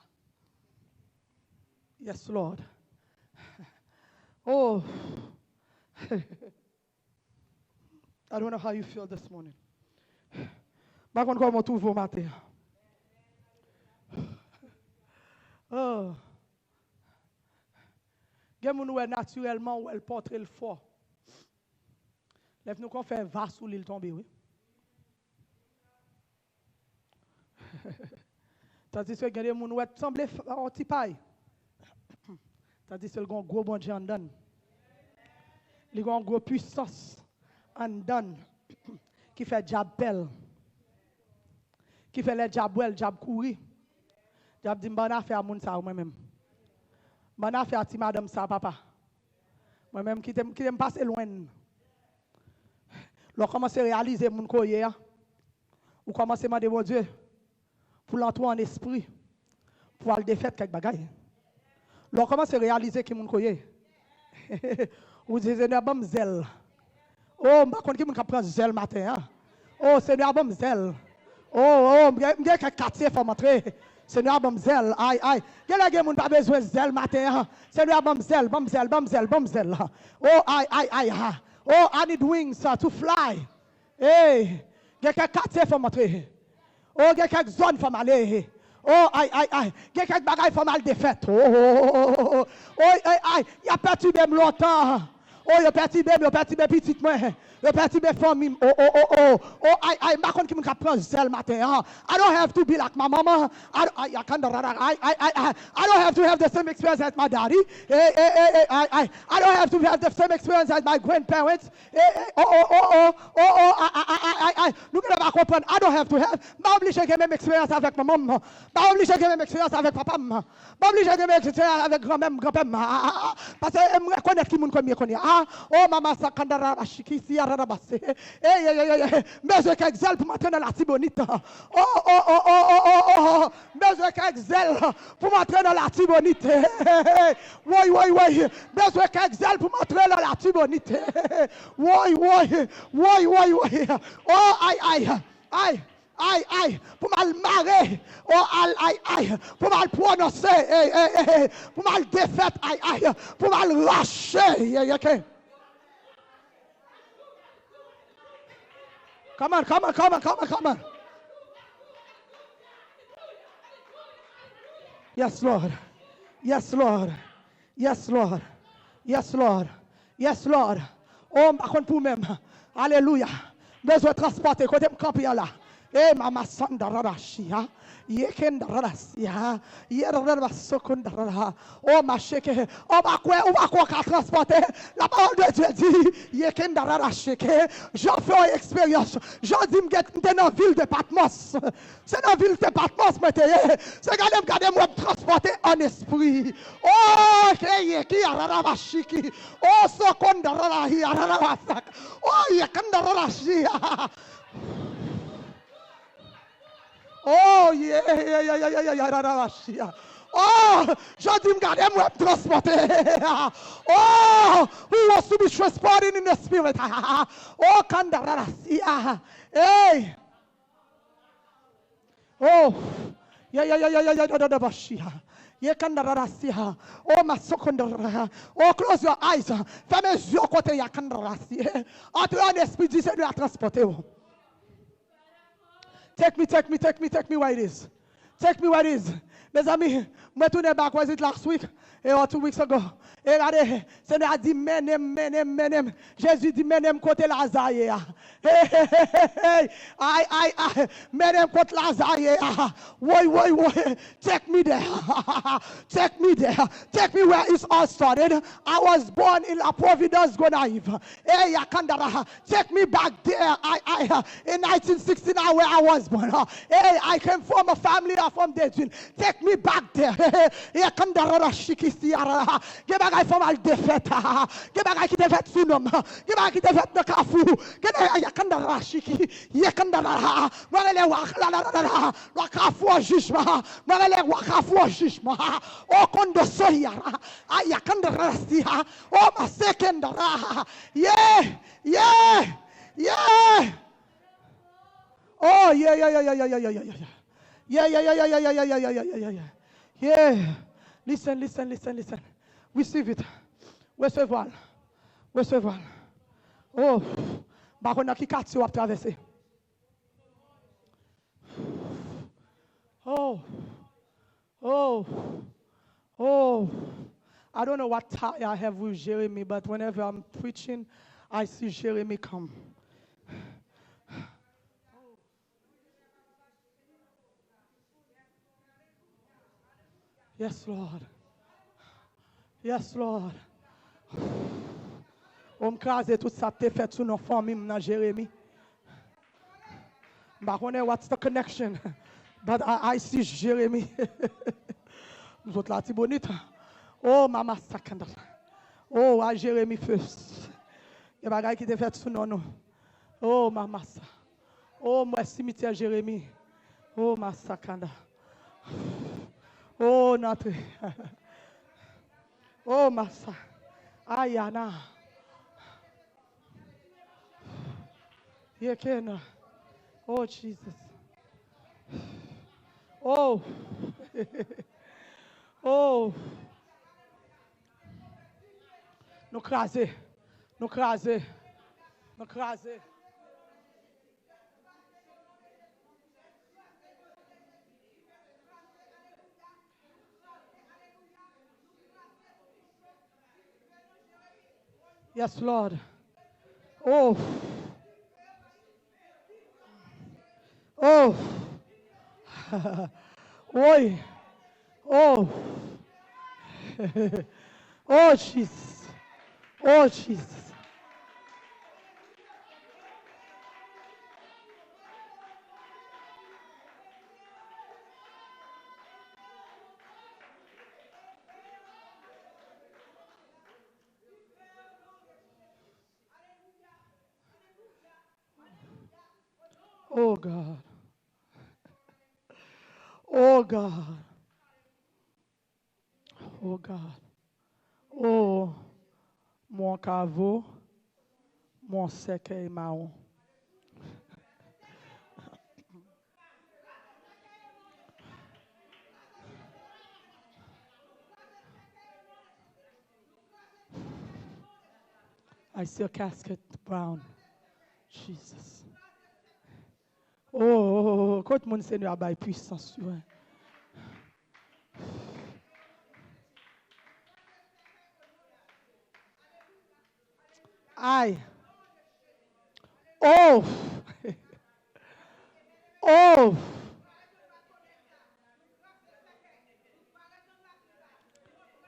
Yes, Lord. Oh. I don't know how you feel this morning. M pa konn kòman w twouve w maten an. Oh. Gen moun ou wè natirèlman, ou wè l pòtre l fò. Lè nou konn fè va sou li, l tonbe, wi. Tandiske gen de moun ou wè t sanble f-, yon ti pay. Tandiske l gen yon gwo Bondye anndan l. Li gen yon gwo pwisans anndan l ki fè dyab pè l. Ki fè lè dyab wè l, dyab kouri. Dyab di, "M pa nan afè a moun sa yo, mwen menm. M pa nan afè a ti madanm sa, papa. Mwen menm, kite m, kite m pase lwen." Lè w kòmanse reyalize moun ke w ye a, ou kòmanse mande Bondye pou l antre w an espri, pou w al defèt kèk bagay. Lè w kòmanse reyalize ki moun ke w ye, ou di, "Senyè, ban m zèl." O, m pa konn ki moun k ap pran zèl maten an. O, Senyè, ban m zèl. O, o, m gen, m gen kèk katye fò m antre. Senyè, ban m zèl. Ay, ay. Genlè gen moun pa bezwen zèl maten an. Senyè, ban m zèl, ban m zèl, ban m zèl, ban m zèl. O, ay, ay, ay, ha. O, I need wings, uh, to fly. Ey, gen kèk katye fò m antre. O, gen kèk zòn fò m ale. O, ay, ay, ay. Gen kèk bagay fò m al defèt. O, o, o, o, o, o. Oy, ay, ay. Y ap pètibe m lontan. O, yo pètibe m, yo pètibe pitit mwen. Yo pètibe fanmi m. O, o, o, o. O, ay, ay. M pa konn ki moun k ap pran zèl maten an. I don't have to be like my mama. I, I, I can't, I, I, I, I, I don't have to have the same experience as my daddy. Eh, eh, eh, eh, I, I, I don't have to have the same experience as my grandparents. Eh, eh, oh, oh, oh, oh, oh, oh, ay, ay, ay, ay, ay, ay. Nou genlè pa konprann. I don't have to have. M pa oblije gen menm eksperyans avèk manman m. M pa oblije gen menm eksperyans avèk papa m. M pa oblije gen menm eksperyans avèk granmè m, granpè m. Ah, ah, ah, ah. Paske m rekonèt ki moun ke m ye kounye a. Ah, oh, mama sakandara bashiki si arara base. Ey, ey, ey, ey, ey. M bezwen kèk zèl pou m antre nan Latibonit. Oh, oh, oh, oh, oh, oh, oh. M bezwen kèk zèl pou m antre nan Latibonit. Woy, woy, woy. Bezwen kèk zèl pou m antre nan Latibonit. Woy, woy, woy, woy, woy. Oh, ay, ay, ay. Ay, ay, pou m al mare, o al, ay, ay, pou m al pwononse, ey, ey, ey, ey, pou m al defèt, ay, ay, pou m al rache, ye, ye, ke. Come on, come on, come on, come on, come on. Yes, Lord. Yes, Lord. Yes, Lord. Yes, Lord. Yes, Lord. Oh, m pa konn pou mwen menm. Alelouya. M bezwen transpòte kote m kanpe an la. E mama sanda rarashi, ha. Ye kenda rarasi, ha. Ye raraba sokunda rara. Oh, ma cheke. Oh, pa kwè, ou pa kwè w ka transpòte. La parole de Dieu dit, ye kenda rarashi ke. Jan fè yon eksperyans. Jan di m gen, m te nan vil de Patmos. Se nan vil de Patmos mwen te ye. Se gade m gade m wè m transpòte an espri. Oh, ke ye ki ararabashiki. Oh, sokondararahi ararabasak. Oh, ye kandararashi. Oh, ye, ye, ye, ye, ye, ye, ye, ararabashi. Oh, jodi m gade m wè m transpòte. Oh, we will soon be transported in the spirit. Oh, kandararashi. Hey. Oh, yeah, yeah, yeah, yeah, yeah, yeah, da, da, da, ba, shi, ha. Ye, kanda, da, da, si, ha. Oh, ma, so, kanda, da, da, ha. Oh, close your eyes. Fèmen zye w kote y a kanda, da, da, si. Antre an espri, di Senyè a transpòte w. Take me, take me, take me, take me where it is. Take me where it is. Mezanmi, mwen tounen back, was it last week? E, or two weeks ago. E gade, Senyè a di, mennen m, mennen m, mennen m. Jezi di, mennen m kote Laza ye a. Hey, hey, hey, hey, hey. Ay, ay, ay. Mennen m kot Laza ye a. Woy, woy, woy. Take me there. Take me there. Take me where it all started. I was born in La Providence, Gonayiv. Hey, Yakandara. Take me back there. I, I, in nineteen sixty-nine, where I was born. Hey, I came from a family of, from Dedwin. Take me back there. Ye kandarara shikisi ara. Gen bagay fò m al defèt. Gen bagay ki te fèt sou non m. Gen bagay ki te fèt nan kafou. Gen bagay ye kandarara shiki. Ye kandarara. Mwen rele wa la la la la la. Wa kafou jijman. Mwen rele wa kafou jijman. O kondo soyara. Aya kandarara siha. O masekendara. Ye. Ye. Ye. Oh, yeah, yeah, yeah, yeah, yeah, yeah, yeah, yeah, yeah, yeah. Yeah, yeah, yeah, yeah, yeah, yeah, yeah, yeah, yeah, yeah, yeah, yeah, yeah. Yeah. Listen, listen, listen, listen. Receive it. Resevwa l. Resevwa l. Oh, m pa konn nan ki katye w ap travèse. Oh. Oh, oh, I don't know what tie I have with Jeremy, but whenever I'm preaching, I see Jeremy come. Yes, Lord. Yes, Lord. Oh, m kraze tout sa k te fèt sou non fanmi m nan Jeremi. M pa konnen what's the connection, but I, I see Jeremi. M sot Latibonit. Oh, mama sakanda. Oh, a Jeremi first. Gen bagay ki te fèt sou non nou. Oh, mama sa. Oh, m wè simityè Jeremi. Oh, masakanda. Oh, n antre. Oh, masa. Ayana. Yekena. Oh, Jesus. Oh. Oh. Nou kraze. Nou kraze. Nou kraze. Yes, Lord. Oh. Oh. Woy. Oh. Oh, Jesus. Oh, Jesus. Oh God. Oh God. Oh God. Oh, mon kavo, mon sèkèy mawon. I see a casket brown. Jesus. Oh, kot moun Senyè a bay pwisans yo, hein? Ay. Oh. Oh.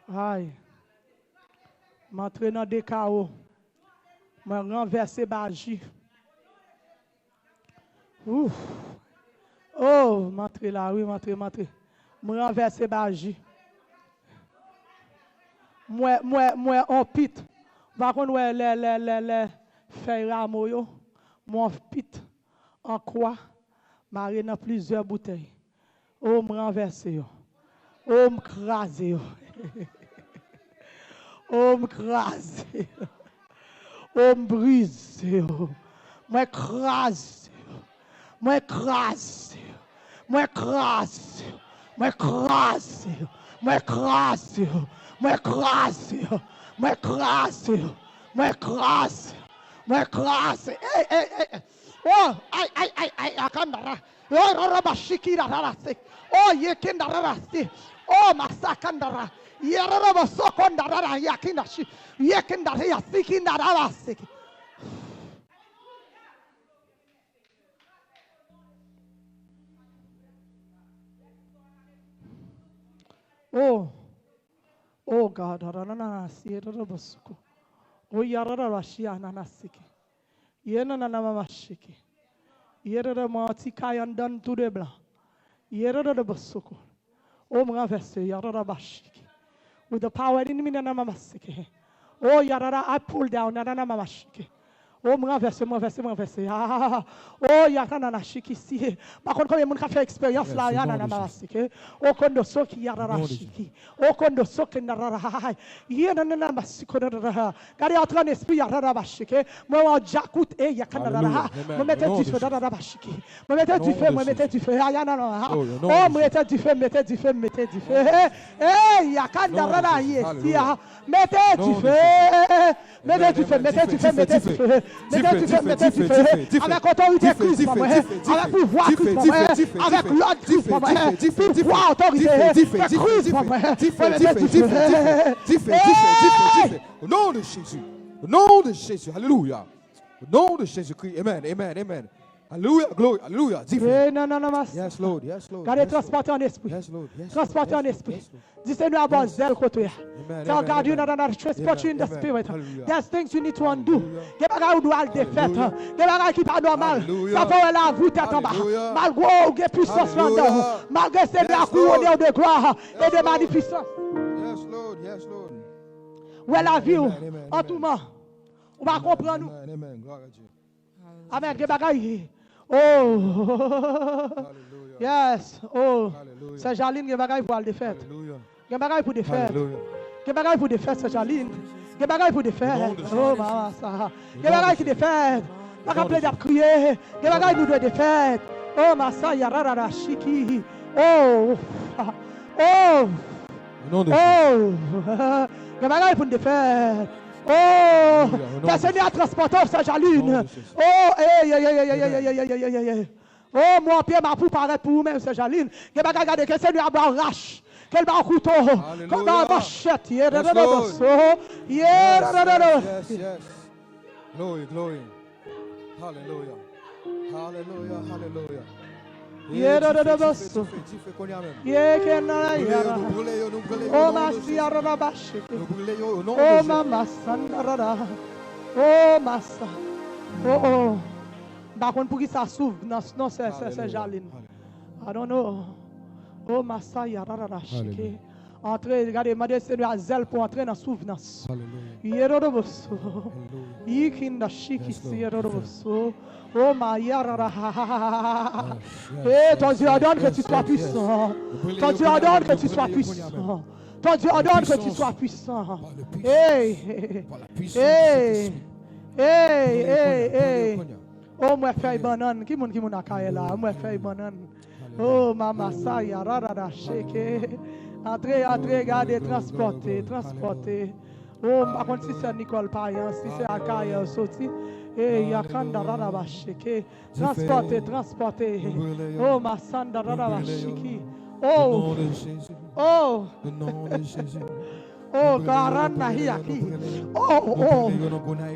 Ay. M antre nan de kawo. Mwen ranvèse baji. Ouf. Oh, m antre la, wi, m antre, m antre. M ranvèse baji. M wè, m wè, m wè on pit. Ou pa konn wè lè, lè, lè, lè fèy ramo yo? M wè on pit an kwa mare nan plizyè boutèy. Oh, m ranvèse yo. Oh, m kraze yo. Oh, m kraze yo. Oh, m brize yo. Mwen kraze yo. Mwen kraze yo. Mwen kraze yo. Mwen kraze yo. Mwen kraze yo. Mwen kraze yo. Mwen kraze yo. Mwen kraze. Mwen kraze. Ey, ey, ey, ey. Oh, ay, ay, ay, ay, akandara. Oh, rorobashiki dararase. Oh, yekindararase. Oh, masakandara. Yerorobo sokondarara yakindashi. Yekindara yasikindararase. Oh, oh God, arananasi, erorobo soko. Oh, yararashi ananasiki. Ye nananamamashiki. Ye dede mwen an ti kay anndan tou de blan. Ye dede bosoko. O m ranvèse, yarara bashiki. With the power in me, nananamamashiki. O yarara, I pull down, nananamamashiki. O m ranvèse, m ranvèse, m ranvèse. Ah, o yanananashiki si. Pa konn konbyen moun ka fè eksperyans la, yananamamashiki. O kondoso ki yarara shiki. O kondoso ki narara. Ye nananamashiko narara. Gade antre an espri, yarara bashiki. Mwen wè djakout e yakanarara. Mwen mete dife, darara bashiki. Mwen mete dife, mwen mete dife. Ayananara. O mwen mete dife, mete dife, mete dife. E yakanarara yesi a. Mete dife. Mete dife, mete dife, mete dife. Mete dife, mete dife. Avèk otorite Kris mwen. Avèk pouvwa Kris mwen. Avèk lòd Kris mwen. Pouvwa otorite. Kris mwen. Mwen mete dife. Dife, dife, dife, dife, dife, dife, dife. Au nom de Jésus. Au nom de Jésus. Alléluia. Au nom de Jésus-Christ. Amen, amen, amen. Alléluia, glory, alléluia. Dife. Yes, Lord, yes, Lord. Gade, transpòte an espri. Yes, Lord, yes, Lord. Transpòte an espri. Di Senyè a ba w zèl kote a. Tell God you know that transport you in the spirit. There's things you need to undo. Gen bagay ou dwe al defèt. Gen bagay ki pa nòmal. Sa fè w wè lavi w tèt anba. Malgre w gen pwisans anndan w. Malgre Senyè a kouwone w de glwa e de magnificence. Yes, Lord. Yes, Lord. Wè lavi w an touman. Ou pa konprann ou. Amen. Amen. Gloire à Dieu. Amen. Gen bagay. Oh. Yes. Oh. Sè Jaline, gen bagay pou al defèt. Gen bagay pou defèt. Gen bagay pou defèt, Sè Jaline. Gen bagay pou defèt. Oh, mama sa. Gen bagay ki defèt. Pa ka plede ap kriye. Gen bagay nou dwe defèt. Oh, masa yararara shiki. Oh. Oh. Oh. Gen bagay pou n defèt. Oh. Fè Senyè a transpòte w, Sè Jaline. Oh, ey, ey, ey. Oh, mwen pye m ap parèt pou ou menm, Sè Jaline. Gen bagay, gade, ke Senyè a ba w rach. Ke l ba w kouto. Ke l ba w manchèt. Ye, yes, Lord. Ye, yes, yes, yes. Glory, glory. Hallelujah. Hallelujah, hallelujah. Ye, dife, dife, dife, dife, kounye a menm. Ye, ke nan la yara. Nou brule yo, nou brule yo, nou brule yo, o non de Jezi. O mama sandarara. O masa. O, o. M pa konn poukisa souvnans non, sè, sè, sè Jaline. I don't know. O masa yararara shike. Antre, gade, mande Senyè a zèl pou antre nan souvnans. Yerodoboso. Yikinda shikisi yerodoboso. O mayarara. Eh, ton Dieu ordonne que tu sois puissant. Ton Dieu ordonne que tu sois puissant. Ton Dieu ordonne que tu sois puissant. Hey, hey, hey, hey. O mwen fèy bannann. Ki moun, ki moun Akayè la? O mwen fèy bannann. O mama sa yararara sheke. Antre, antre, gade, transpòte, transpòte. Oh, m pa konn si sè Nicole Payan, si se Akayè yo soti. E yakanda rada basheke. Transpòte, transpòte. Oh, masanda rada bashiki. Oh, oh. Oh, garanda hiaki. Oh, oh.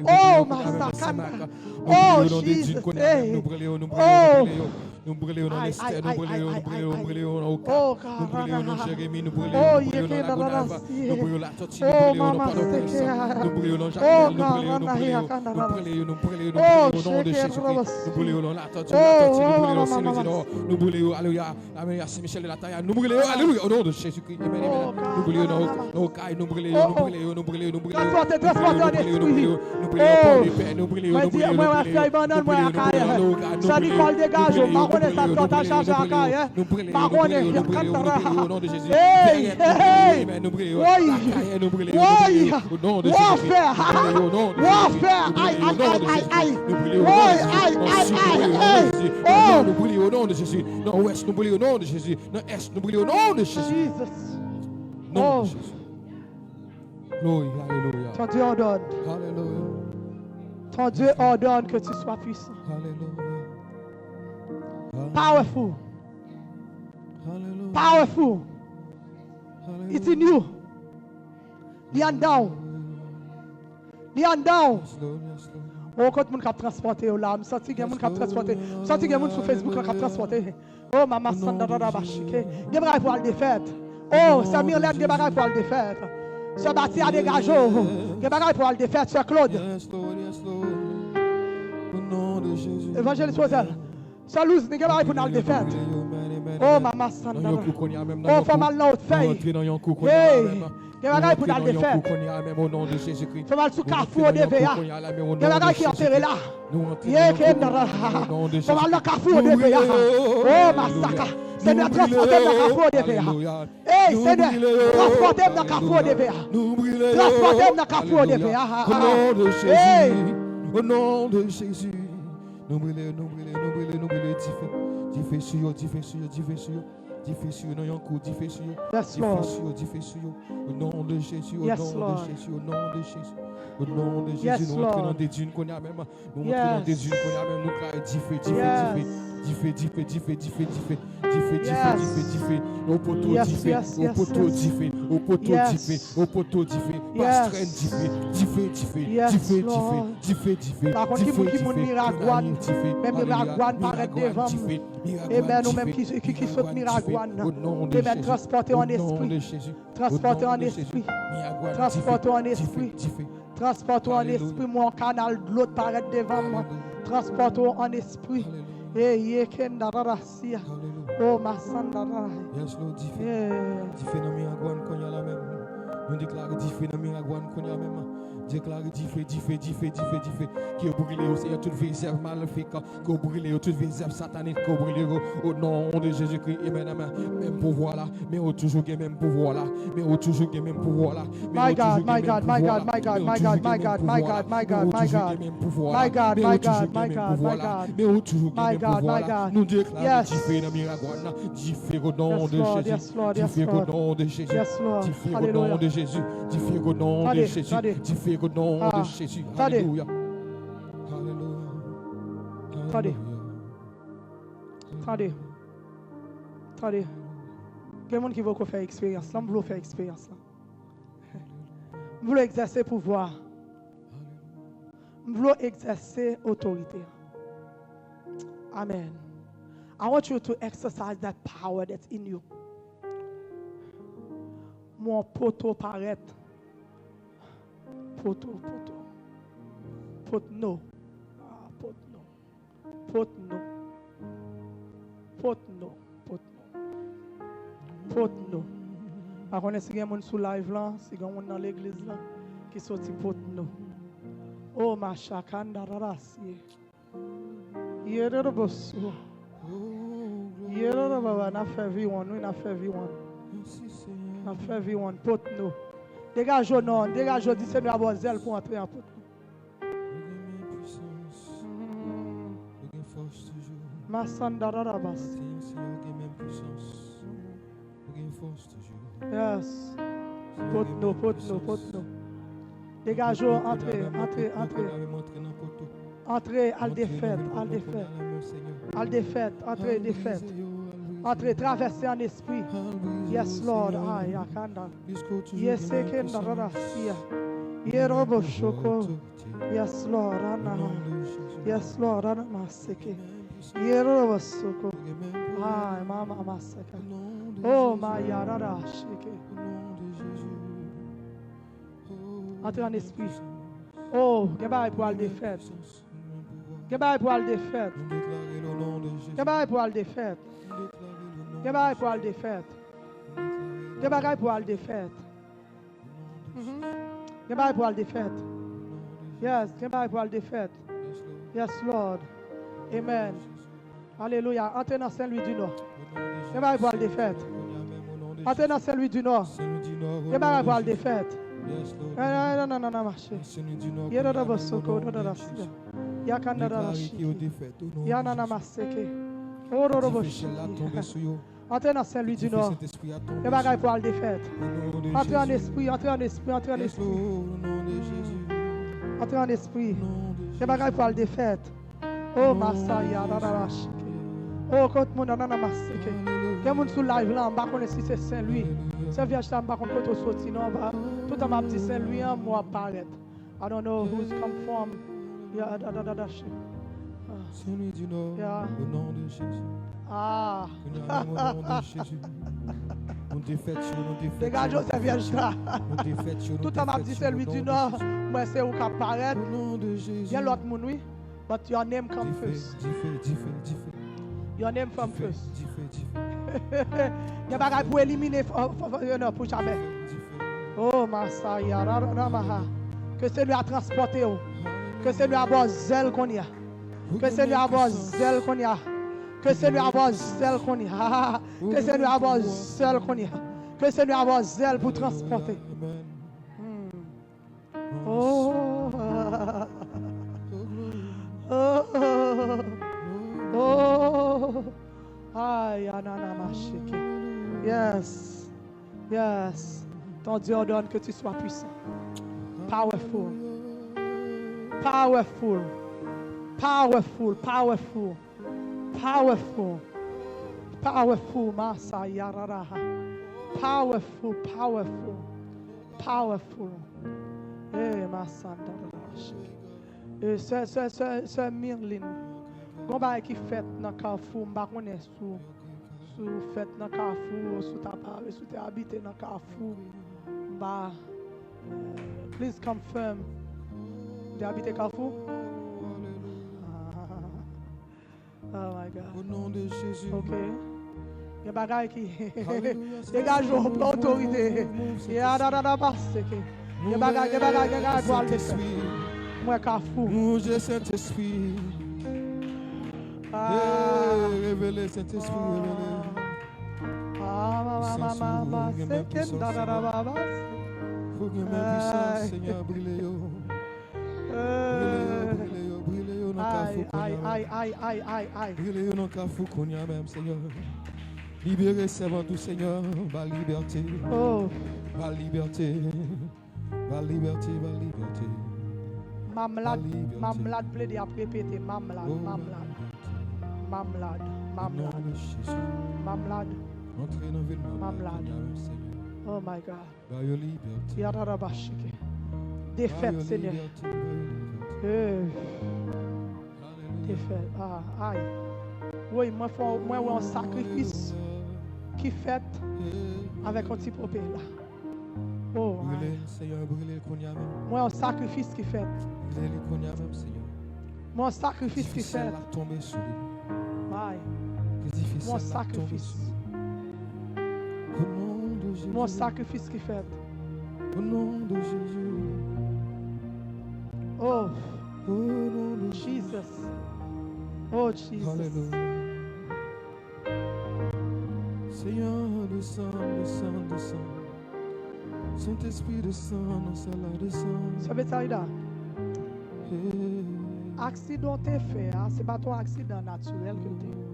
Oh, masakanda. Oh, Jesus. Eh. Oh. Nou brele yo nan Lestè, nou brele yo, nou brele yo, nou brele yo nan Oka, nou brele yo nan Jeremi, nou brele yo, nou brele yo nan Lagonav, nou brele yo Latòti, nou brele yo nan Pòtoprens, nou brele yo nan Jakmèl, nou brele yo, nou brele yo, nou brele yo, nou brele yo, nou brele yo, o non de Jezi Kri, nou brele yo nan Latòti, Latòti, nou brele yo nan Senlwidinò, nou brele yo, alelouya, alelouya, Sen Michèl de Lataya, nou brele yo, alelouya, o non de Jezi Kri, amèn, amèn, nou brele yo nan Okay, nou brele yo, nou brele yo, nou brele yo, nou brele yo, nou brele yo, nou brele yo, nou brele yo, nou brele yo, nou brele yo, Pòdepè, nou brele yo, nou brele yo, nou brele yo, nou brele yo, nou brele yo, Sè Nicole, degaje w. M pa konnen sa Tòta chache Akayè. M pa konnen. Hey, hey, hey. Woy, woy. Wafè. Wafè. Ay, ay, ay, ay, ay. Woy, ay, ay, ay, ay. Oh. Nou brele yo nan non de Jezi. Nan Wès, nou brele yo nan non de Jezi. Nan Ès, nou brele yo nan non de Jezi. Jesus. Non de Jezi. Glory, alelouya. Ton Dieu ordonne. Alelouya. Ton Dieu ordonne que tu sois puissant. Alelouya. Powerful. Alelouya. Powerful. Alelouya. It's in you. Li anndan w. Li anndan w. Yes, Lord, yes, Lord. Oh, kot moun k ap transpòte yo la. M santi gen moun k ap transpòte. M santi gen moun sou Facebook la k ap transpòte. Oh, mama sanda dada bashike. Gen bagay pou al defèt. Oh, sè Mirlène, gen bagay pou al defèt. Sè Batia, degaje w. Gen bagay pou al defèt, sè Claude. Yes, Lord, yes, Lord. Au nom de Jésus. Evanjelis Rosel. Sè Louzny, gen bagay pou n al defèt. Oh, mama sanda. Oh, fò m al nan wòtfèy. Hey. Gen bagay pou n al defèt. Fò m al sou kafou O D V a. Gen bagay ki antere la. Ye ke nara. Fò m al nan kafou O D V a. Oh, masaka. Senyè, transpòte m nan kafou O D V a. Hey, Senyè, transpòte m nan kafou O D V a. Transpòte m nan kafou O D V a. Hey. Au nom de Jésus. Nou brele, nou brele, nou brele, nou brele, dife. Dife sou yo, dife sou yo, dife sou yo. Dife sou yo nan yon kou, dife sou yo. Yes, Lord. Dife sou yo, dife sou yo. Au nom de Jésus, au nom de Jésus, au nom de Jésus. Au nom de Jésus, nou antre nan dedin kounye a menm. Nou antre nan dedin kounye a menm. Nou klare dife, dife, dife. Dife, dife, dife, dife, dife. Dife, dife, dife, dife. Au poteau dife, au poteau dife, au poteau dife, au poteau dife. Pastren dife, dife, dife, dife, dife, dife, dife. Pa konn ki moun ki moun Miragwàn. Men Miragwàn parèt devan m. Amen, ou menm ki, ki, ki sot Miragwàn nan. Amen, transpòte an espri. Transpòte an espri. Transpòte an espri. Transpòte an espri. Mwen, yon kanal dlo t parèt devan mwen. Transpòte an espri. Eye kenda rara siya. Oh, masanda rara. Yes, Lord, dife. Dife nan Miragwàn kounye a la menm. Nou deklare dife nan Miragwàn kounye a menm. Deklare dife, dife, dife, dife, dife. Ke yo brile yo, Senyè, tout vye zèv malefik. Ke yo brile yo, tout vye zèv satanik. Ke yo brile yo, o non de Jezi Kri. Amen, amen. Menm pouvwa la. Men ou toujou gen menm pouvwa la. Men ou toujou gen menm pouvwa la. Men ou toujou gen menm pouvwa la. Men ou toujou gen menm pouvwa la. Men ou toujou gen menm pouvwa la. Men ou toujou gen menm pouvwa la. Men ou toujou gen menm pouvwa la. Nou deklare dife nan Miragwàn nan. Dife o non de Jezi. Dife o non de Jezi. Dife o non de Jezi. Dife o non de Jezi. Dife o non de Jezi. Alelouya. Alelouya. Tande. Tande. Tande. Gen moun ki poko fè eksperyans lan, m vle w fè eksperyans lan. M vle w egzèse pouvwa. M vle w egzèse otorite an. Amen. I want you to exercise that power that's in you. Mon poto parèt. Poto, poto. Potno. Ah, potno. Potno. Potno. Potno. Potno. Pa konnen si gen moun sou live lan, si gen moun nan legliz lan ki soti Potno. Oh, machakanda rarasye. Yerere boso. Yerere baba, n ap fè viwonn, wi, n ap fè viwonn. N ap fè viwonn, Potno. Degaje w non, degaje w, di Senyè a ba w zèl pou antre an Potno. Ou gen men pwisans. Ou gen fòs toujou. Masanda rarabas. Maten an, Senyè, ou gen men pwisans. Ou gen fòs toujou. Yes. Senyè, ou gen men pwisans. Potno, Potno, Potno. Degaje w, antre, antre, antre. Antre, al defèt, al defèt. Al defèt, antre, defèt. Antre, travèse an espri. Yes, Lord. Ay, akanda. Yes, ekenda, rada, siya. Yerobo, shoko. Yes, Lord. Ana. Yes, Lord. Ana, maseke. Yerobo, soko. Ay, mama, masaka. Oh, my, yarada, sheke. Antre an espri. Oh, gen bagay pou al defèt. Gen bagay pou al defèt. Gen bagay pou al defèt. Gen bagay pou al defèt. Gen bagay pou al defèt. Mhm. Gen bagay pou al defèt. Yes, gen bagay pou al defèt. Yes, Lord. Amen. Alelouya. Antre nan Saint Louis du Nord. Gen bagay pou al defèt. Antre nan Saint Louis du Nord. Gen bagay pou al defèt. Non, non, non, non, non, mache. Ye dodo bosoko, dodo da siya. Ya kanda da da shiki. Ya nana maseke. Oro dobo shiki. Antre nan Saint Louis du Nord. Gen bagay pou al defèt. Antre an espri, antre an espri, antre an espri. Antre an espri. Gen bagay pou al defèt. Oh, masaya, dadadashike. Oh, kot moun nan nan maseke. Gen moun sou live la, m pa konnen si se Saint Louis. Sè Vyèj la, m pa konn kote w soti non. Toutan m ap di Saint Louis an, mwen ap parèt. I don't know who's come from. Yeah, dadadadashike. Saint Louis du Nord, au nom de Jésus. Ah. Kounye a menm, au nom de Jésus. Nou defèt yo, nou defèt yo. Degaje w, Sè Vyèj la. Nou defèt yo, nou defèt yo. Toutan m ap di Saint Louis du Nord, mwen se ou k ap parèt. Au nom de Jésus. Gen lòt moun, wi. But your name come first. Dife, dife, dife, dife. Your name come first. Dife, dife, dife. Gen bagay pou elimine f-, f-, f-, non, pou jamè. Dife, dife. Oh, masaya, ra, ra, ra, maha. Ke Senyè a transpòte w. Ke Senyè a ba w zèl kounye a. Ke Senyè a ba w zèl kounye a. Ke Senyè a ba w zèl kounye a. Ke Senyè a ba w zèl kounye a. Ke Senyè a ba w zèl pou transpòte. Hmm. Oh. Oh. Oh. Ay, anana macheke. Yes. Yes. Ton Dieu ordonne que tu sois puissant. Powerful. Powerful. Powerful. Powerful. Powerful. Powerful. Masa yararaha. Powerful. Powerful. Powerful. Eh, masanda. Eh, sè, sè, sè, sè Mirlin. Gon bagay ki fèt nan Kafou, m pa konnen si w, si w fèt nan Kafou, si w ta pa, si w te abite nan Kafou, m pa, eh, please confirm. Ou te abite Kafou? Ah. Oh my God. Au nom de Jésus. Ok. Gen bagay ki degaje w, pran otorite. Ya da da da baseke. Gen bagay, gen bagay, gen bagay pou al defèt. Mwen Kafou. Mouje Sentespri. Ah. Hey, revele Sentespri, revele. Ah, ma, ma, ma, ma, ma, seke da da da ba ba. Fou gen men pwisans, Senyè, brile yo. Brile yo, brile yo, brile yo nan Kafou kounye a menm. Ay, ay, ay, ay, ay, ay. Brile yo nan Kafou kounye a menm, Senyè. Libere sèvant ou, Senyè. Ba l libète. Oh. Ba l libète. Ba l libète, ba l libète. Mamlad, ba l libète. Mamlad plede ap repete, mamlad, oh, mamlad. Mamlad, mamlad. Mamlad. Antre nan vil mamlad, mamlad, kounye a menm, Senyè. Oh my God. Ba yo libète. Yadarabashike. Defèt, Senyè. Ba yo libète, ba yo libète. Eh. Alelouya. Defèt. Ah, ay. Wi, mwen fè, mwen wè yon sakrifis ki fèt avèk yon ti pope la. Oh, ay. Brile, Senyè, brile kounye a menm. Mwen wè yon sakrifis ki fèt. Brile li kounye a menm, Senyè. Mwen yon sakrifis ki fèt. Dife syèl la tonbe sou li. Ay. Ke dife syèl la tonbe sou li. Mwen yon sakrifis. Au nom de Jésus. Mwen yon sakrifis ki fèt. Au nom de Jésus. Oh. Au nom de Jésus. Jesus. Oh, Jesus. Alelouya. Senyè, desann, desann, desann. Sentespri, desann nan sal la, desann. Sè Betayda, aksidan w te fè a, se pa t yon aksidan natirèl ke l te ye.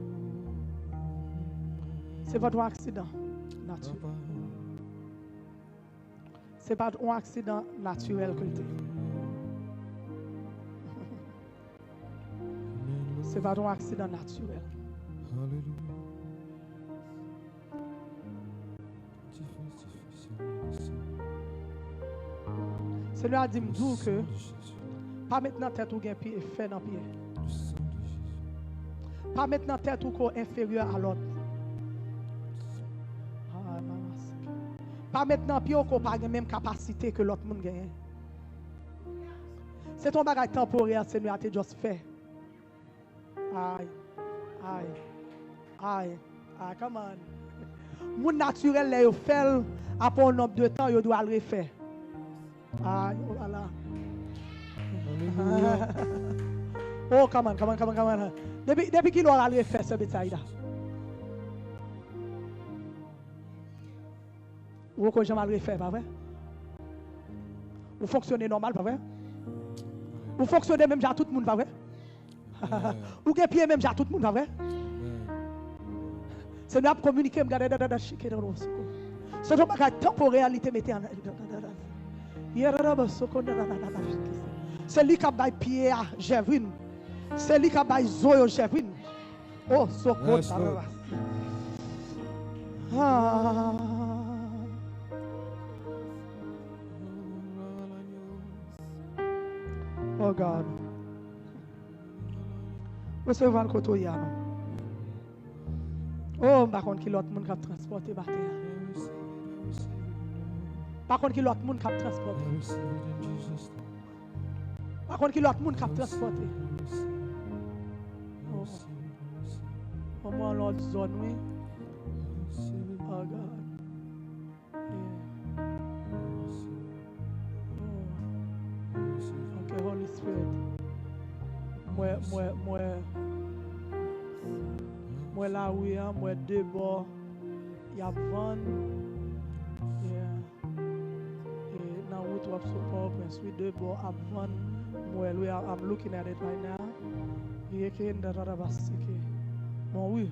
Se pa t yon aksidan natirèl. Se pa t yon aksidan natirèl ke l te ye. Se pa t yon aksidan natirèl. Senyè a di m di w ke pa met nan tèt ou gen pye, fè nan pye. Pa met nan tèt ou ke w enferyè a lòt. Ah, mamas. Pa met nan pye w ke w pa gen menm kapasite ke lòt moun genyen. Se t yon bagay tanporè Senyè a te just fè. Ay, ay, ay, ay, come on. Moun natirèl, lè yo fè l, apre yon nonb de tan, yo dwe al refè. Ay, oh la la. Oh, come on, come on, come on, come on. Depi, depi kilè w al refè, sè Betsaida? Ou poko janm al refè, pa vre? Ou fonksyone nòmal, pa vre? Ou fonksyone menm jan tout moun, pa vre? Ou gen pye menm jan tout moun, pa vre? Senyè ap kominike m, gade, dada, dada, chike, dada, soko. Se yon bagay tanporè, li te mete an. Se li k ap bay pye a jèvrin. Se li k ap bay zo yo jèvrin. Oh, soko, yes, Lord. Ah. Oh, God. Resevwa l kote w ye a, non. Oh, m pa konn ki lòt moun k ap transpòte batè a. Pa konn ki lòt moun k ap transpòte. Pa konn ki lòt moun k ap transpòte. Oh. Oh, mwen yon lòt zòn, wi. Oh, God. Yeah. Oh. Ok, Holy Spirit. Mwen, mwen, mwen, mwen lari an, mwen de bò y ap vann. Yeah. E nan wout w ap sot Pòtoprens, wi, de bò ap vann. Mwen, wi, I'm looking at it right now. Ye ke n da da da ba sike. Bon, wi.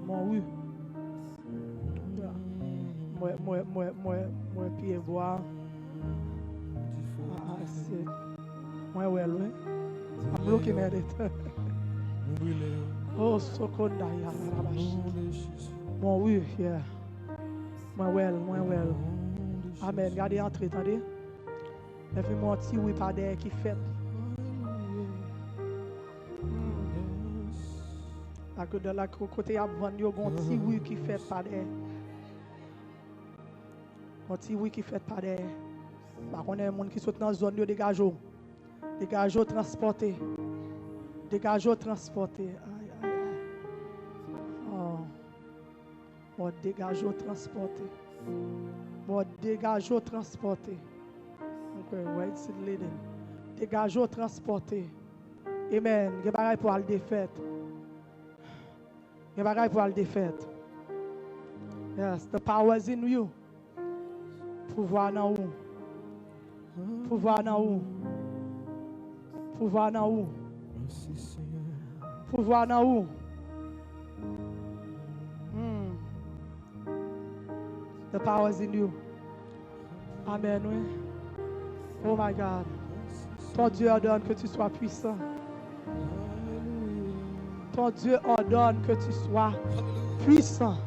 Mwen, wi. Mwen, mwen, mwen, mwen, mwen pye bwa. Ah, ah, se. Mwen wè l, wi. I'm looking at it. Oh, sokonda ya, rabash. Mwen, wi, yeah. Mwen wè l, mwen wè l. Amèn. Gade antre, tande. Epi mwen yon ti wi pa dèyè ki fèt. Hmm. Lakou de la ko-, kote y ap vann yo, gon ti wi ki fèt pa dèyè. Gon ti wi ki fèt pa dèyè. M pa konnen moun ki sot nan zòn yo, degaje w. Degaje w transpòte. Degaje w transpòte. Ay, ay, ay. Oh. Bon, degaje w transpòte. Bon, degaje w transpòte. Ok, where is it leading? Degaje w transpòte. Amen. Gen bagay pou al defèt. Gen bagay pou al defèt. Yes, the power is in you. Pouvwa nan ou. Pouvwa nan ou. Pouvwa nan ou. Pouvwa nan ou. Hmm. The power is in you. Amen, wi. Oh my God. Ton Dieu ordonne que tu sois puissant. Ton Dieu ordonne que tu sois puissant.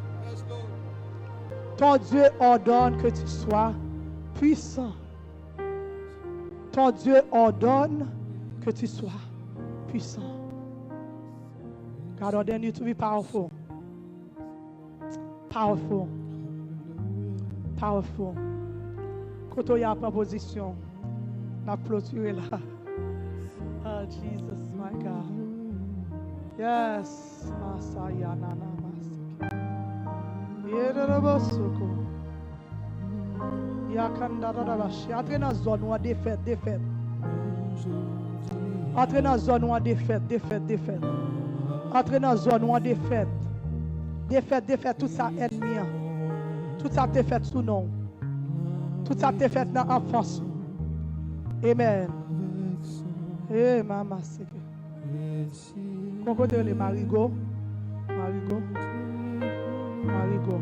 Ton Dieu ordonne que tu sois puissant. Ton Dieu ordonne que tu sois puissant. God ordain you to be powerful. Powerful. Powerful. Kote w ye a, pran pozisyon. N ap klotire la. Ah, Jesus, my God. Yes. Masaya nana masike. Yedorobosoko. Yakandadadabashi. Antre nan zòn ou an, defèt, defèt. Antre nan zòn ou an, defèt, defèt, defèt. Antre nan zòn ou an, defèt. Defèt, defèt, tout sa ènmi an. Tout sa k te fèt sou non w. Tout sa k te fèt nan anfans ou. Amen. E mama seke. Kon kote rele Marigo. Marigo. Marigo.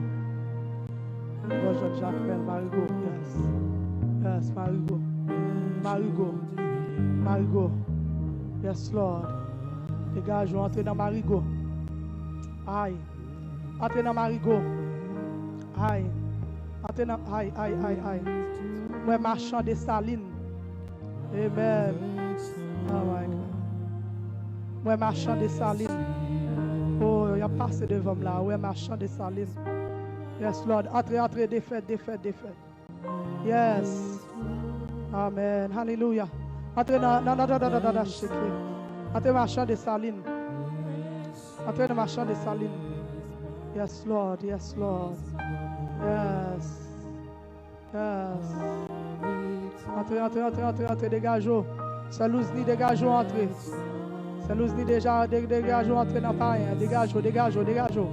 Bò jòn Jakmèl, Marigo. Yes. Yes, Marigo. Marigo. Marigo. Yes, Lord. Degaje w, antre nan Marigo. Ay. Antre nan Marigo. Ay. Antre nan, ay, ay, ay, ay. Mwen machan Desalin. Amen. Oh my God. Mwen machan Desalin. Oh, y ap pase devan m la. Mwen machan Desalin. Yes, Lord. Antre, antre, defèt, defèt, defèt. Yes. Amen. Hallelujah. Antre nan, nan, nan, nan, nan, nan, nan, shake. Antre machan Desalin. Antre nan machan Desalin. Yes, Lord. Yes, Lord. Yes. Yes. Antre, antre, antre, antre, antre, degaje w. Sè Louzni, degaje w, antre. Sè Louzni, deja, de-, degaje w, antre nan payen. Degaje w, degaje w, degaje w.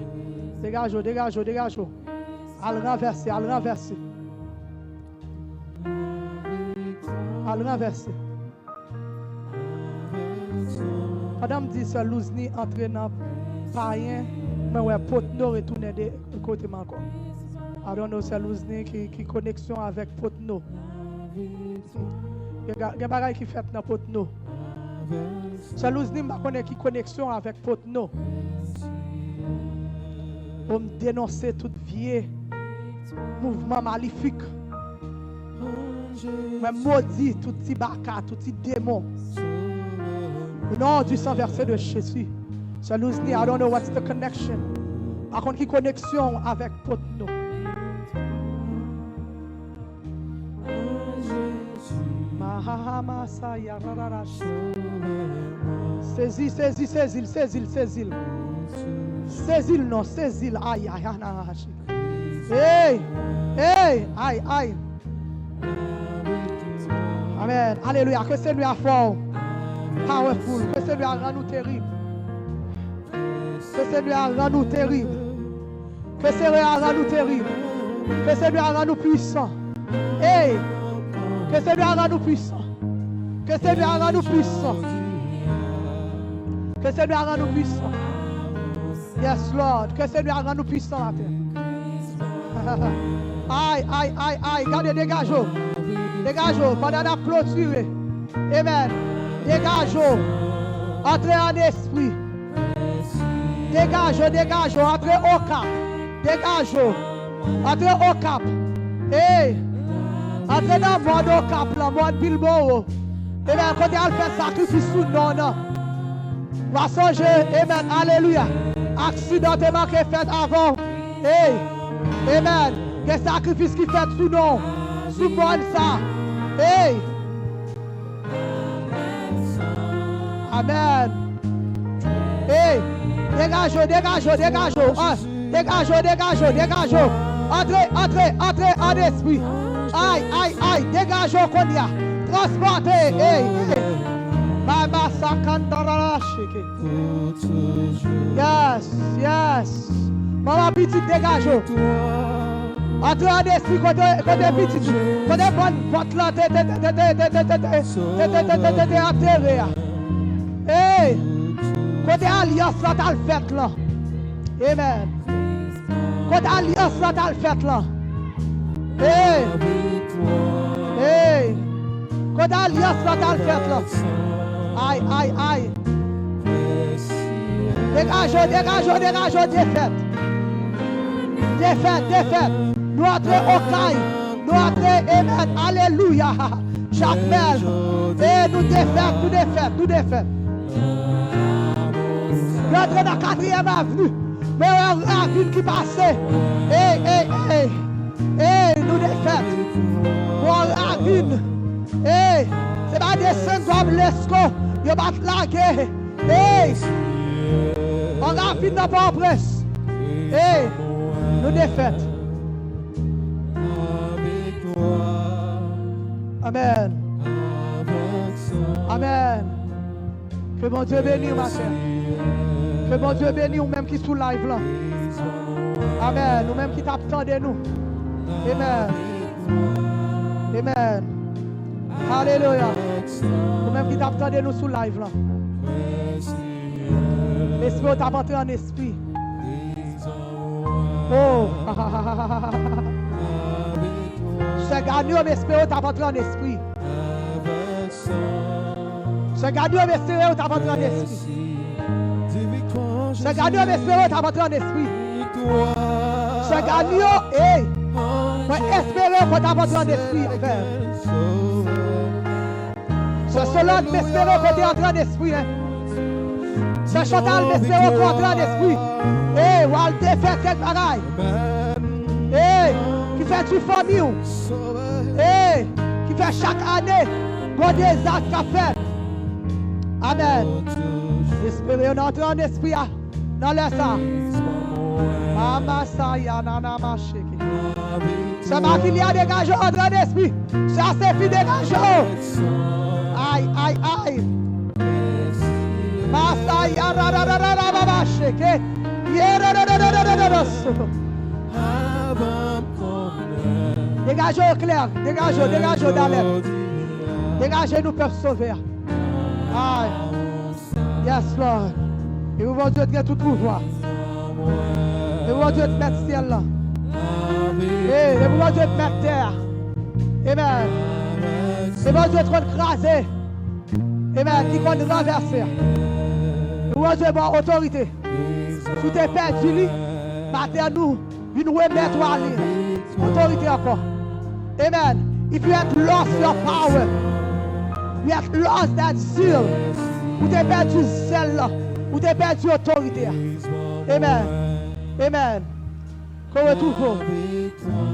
Degaje w, degaje w, degaje w. Al ranvèse, al ranvèse. Al ranvèse. Pandan m di sè Louzni antre nan payen, mwen wè Potno retounen de kote m ankò. I don't know sè Louzni ki, ki koneksyon avèk Potno. Gen ga-, gen bagay ki fèt nan Potno. Sè Louzni, m pa konnen ki koneksyon avèk Potno. O, m denonse tout vye mouvman malifik. Mwen modi tout ti baka, tout ti demon. Au nom du sang versé de Jésus. Sè Louzni, I don't know what's the connection. Pa konn ki koneksyon avèk Potno. Mahahama saya rararash. Sezi, sezi, sezi l, sezi l, sezi l. Sezi l non, sezi l. Ay, ay, ay, ay, ay. Hey! Hey! Ay, ay. Amen. Alelouya. Ke Senyè a fè w powerful. Ke Senyè a rann ou terib. Ke Senyè a rann ou terib. Ke Senyè a rann ou terib. Ke Senyè a rann ou pwisan. Hey! Ke Senyè a rann ou pwisan. Ke Senyè a rann ou pwisan. Ke Senyè a rann ou pwisan. Yes, Lord. Ke Senyè a rann ou pwisan maten. Ay, ay, ay, ay. Gade, degaje w. Degaje w. Pandan n ap klotire. Amen. Degaje w. Antre an espri. Degaje w, degaje w. Antre Okap. Degaje w. Antre Okap. Hey. Antre nan mòn Okap la, mòn Bilboro. Amen. Kote al fè sakrifis sou non nan. W a sonje, amen, alelouya. Aksidan te manke fèt avan w. Hey, amen. Gen sakrifis ki fèt sou non, sou mòn sa. Hey. Amen. Hey, degaje w, degaje w, degaje w. Ah. Degaje w, degaje w, degaje w. Antre, antre, antre an espri. Ay, ay, ay, degaje w kounye a. Transpòte, ey, ey. Mama sakandarara shiki. Yes, yes. Manman pitit, degaje w. Antre an espri kote, kote pitit ou. Kote bann vòt lan te, te, te, te, te, te, te, te, te, te, te, te, te, te, te antere a. Ey! Kote alyans lan t al fèt lan. Amen. Kote alyans lan t al fèt lan. Hey! Hey! Kote alyans lan t al fèt lan. Ay, ay, ay. Degaje w, degaje w, degaje w, defèt. Defèt, defèt. Nou antre Okay. Nou antre, amen. Alelouya. Jakmèl. E nou defèt, nou defèt, nou defèt. Nou antre nan katriyèm avni. Men yon ravin ki pase. Ey, ey, ey. Ey, nou defèt. Yon ravin. Ey, se pa desann dwòb lesko. Yo pa t lage. Ey. Yon ravin nan Pòtoprens. Ey, nou defèt. Amen. Amen. Ke Bondye beni w, ma sè. Ke Bondye beni w menm ki sou live lan. Amen. Ou menm ki t ap tande nou. Amen. Amen. Alelouya. Ou menm ki t ap tande nou sou live lan. Lespri w t ap antre an espri. Oh. Sè Ganyo, m espere w t ap antre ann espri. Sè Ganyo, m espere w t ap antre ann espri. Sè Ganyo, m espere w t ap antre ann espri. Sè Ganyo, ey, mwen espere w t ap antre ann espri avè m. Sè Solòd, m espere w te antre ann espri, en. Sè Chantal, m espere w antre ann espri. Ey, w al defè kèk bagay. Ey, ki fè di fanmi w. Ey, ki fè chak ane, gon dezas k ap fèt. Amèn. M espere w antre ann espri a. Nan lè sa. Mama saya nana macheke. Sè Makilia, degaje w antre ann espri. Sè Asefi, degaje w. Ay, ay, ay. Masaya rarararara macheke. Yerorororororo. Degaje w, Claire. Degaje w, degaje w, Dalette. Degaje nou, pèp sove a. Ay. Yes, Lord. Epi Bondye ki gen tout pouvwa. Epi Bondye ki mèt syèl la. Ey, epi Bondye ki mèt tè a. Amen. Se Bondye ki konn kraze. Amen. Ki konn ranvèse. Epi Bondye ba w otorite. Si w te pèdi li, maten nou vin remèt ou a li. Otorite ankò. Amen. If you had lost your power, you had lost that zeal. Ou te pèdi zèl la. Ou te pèdi otorite a. Amen. Amen. Ke w retwouve w.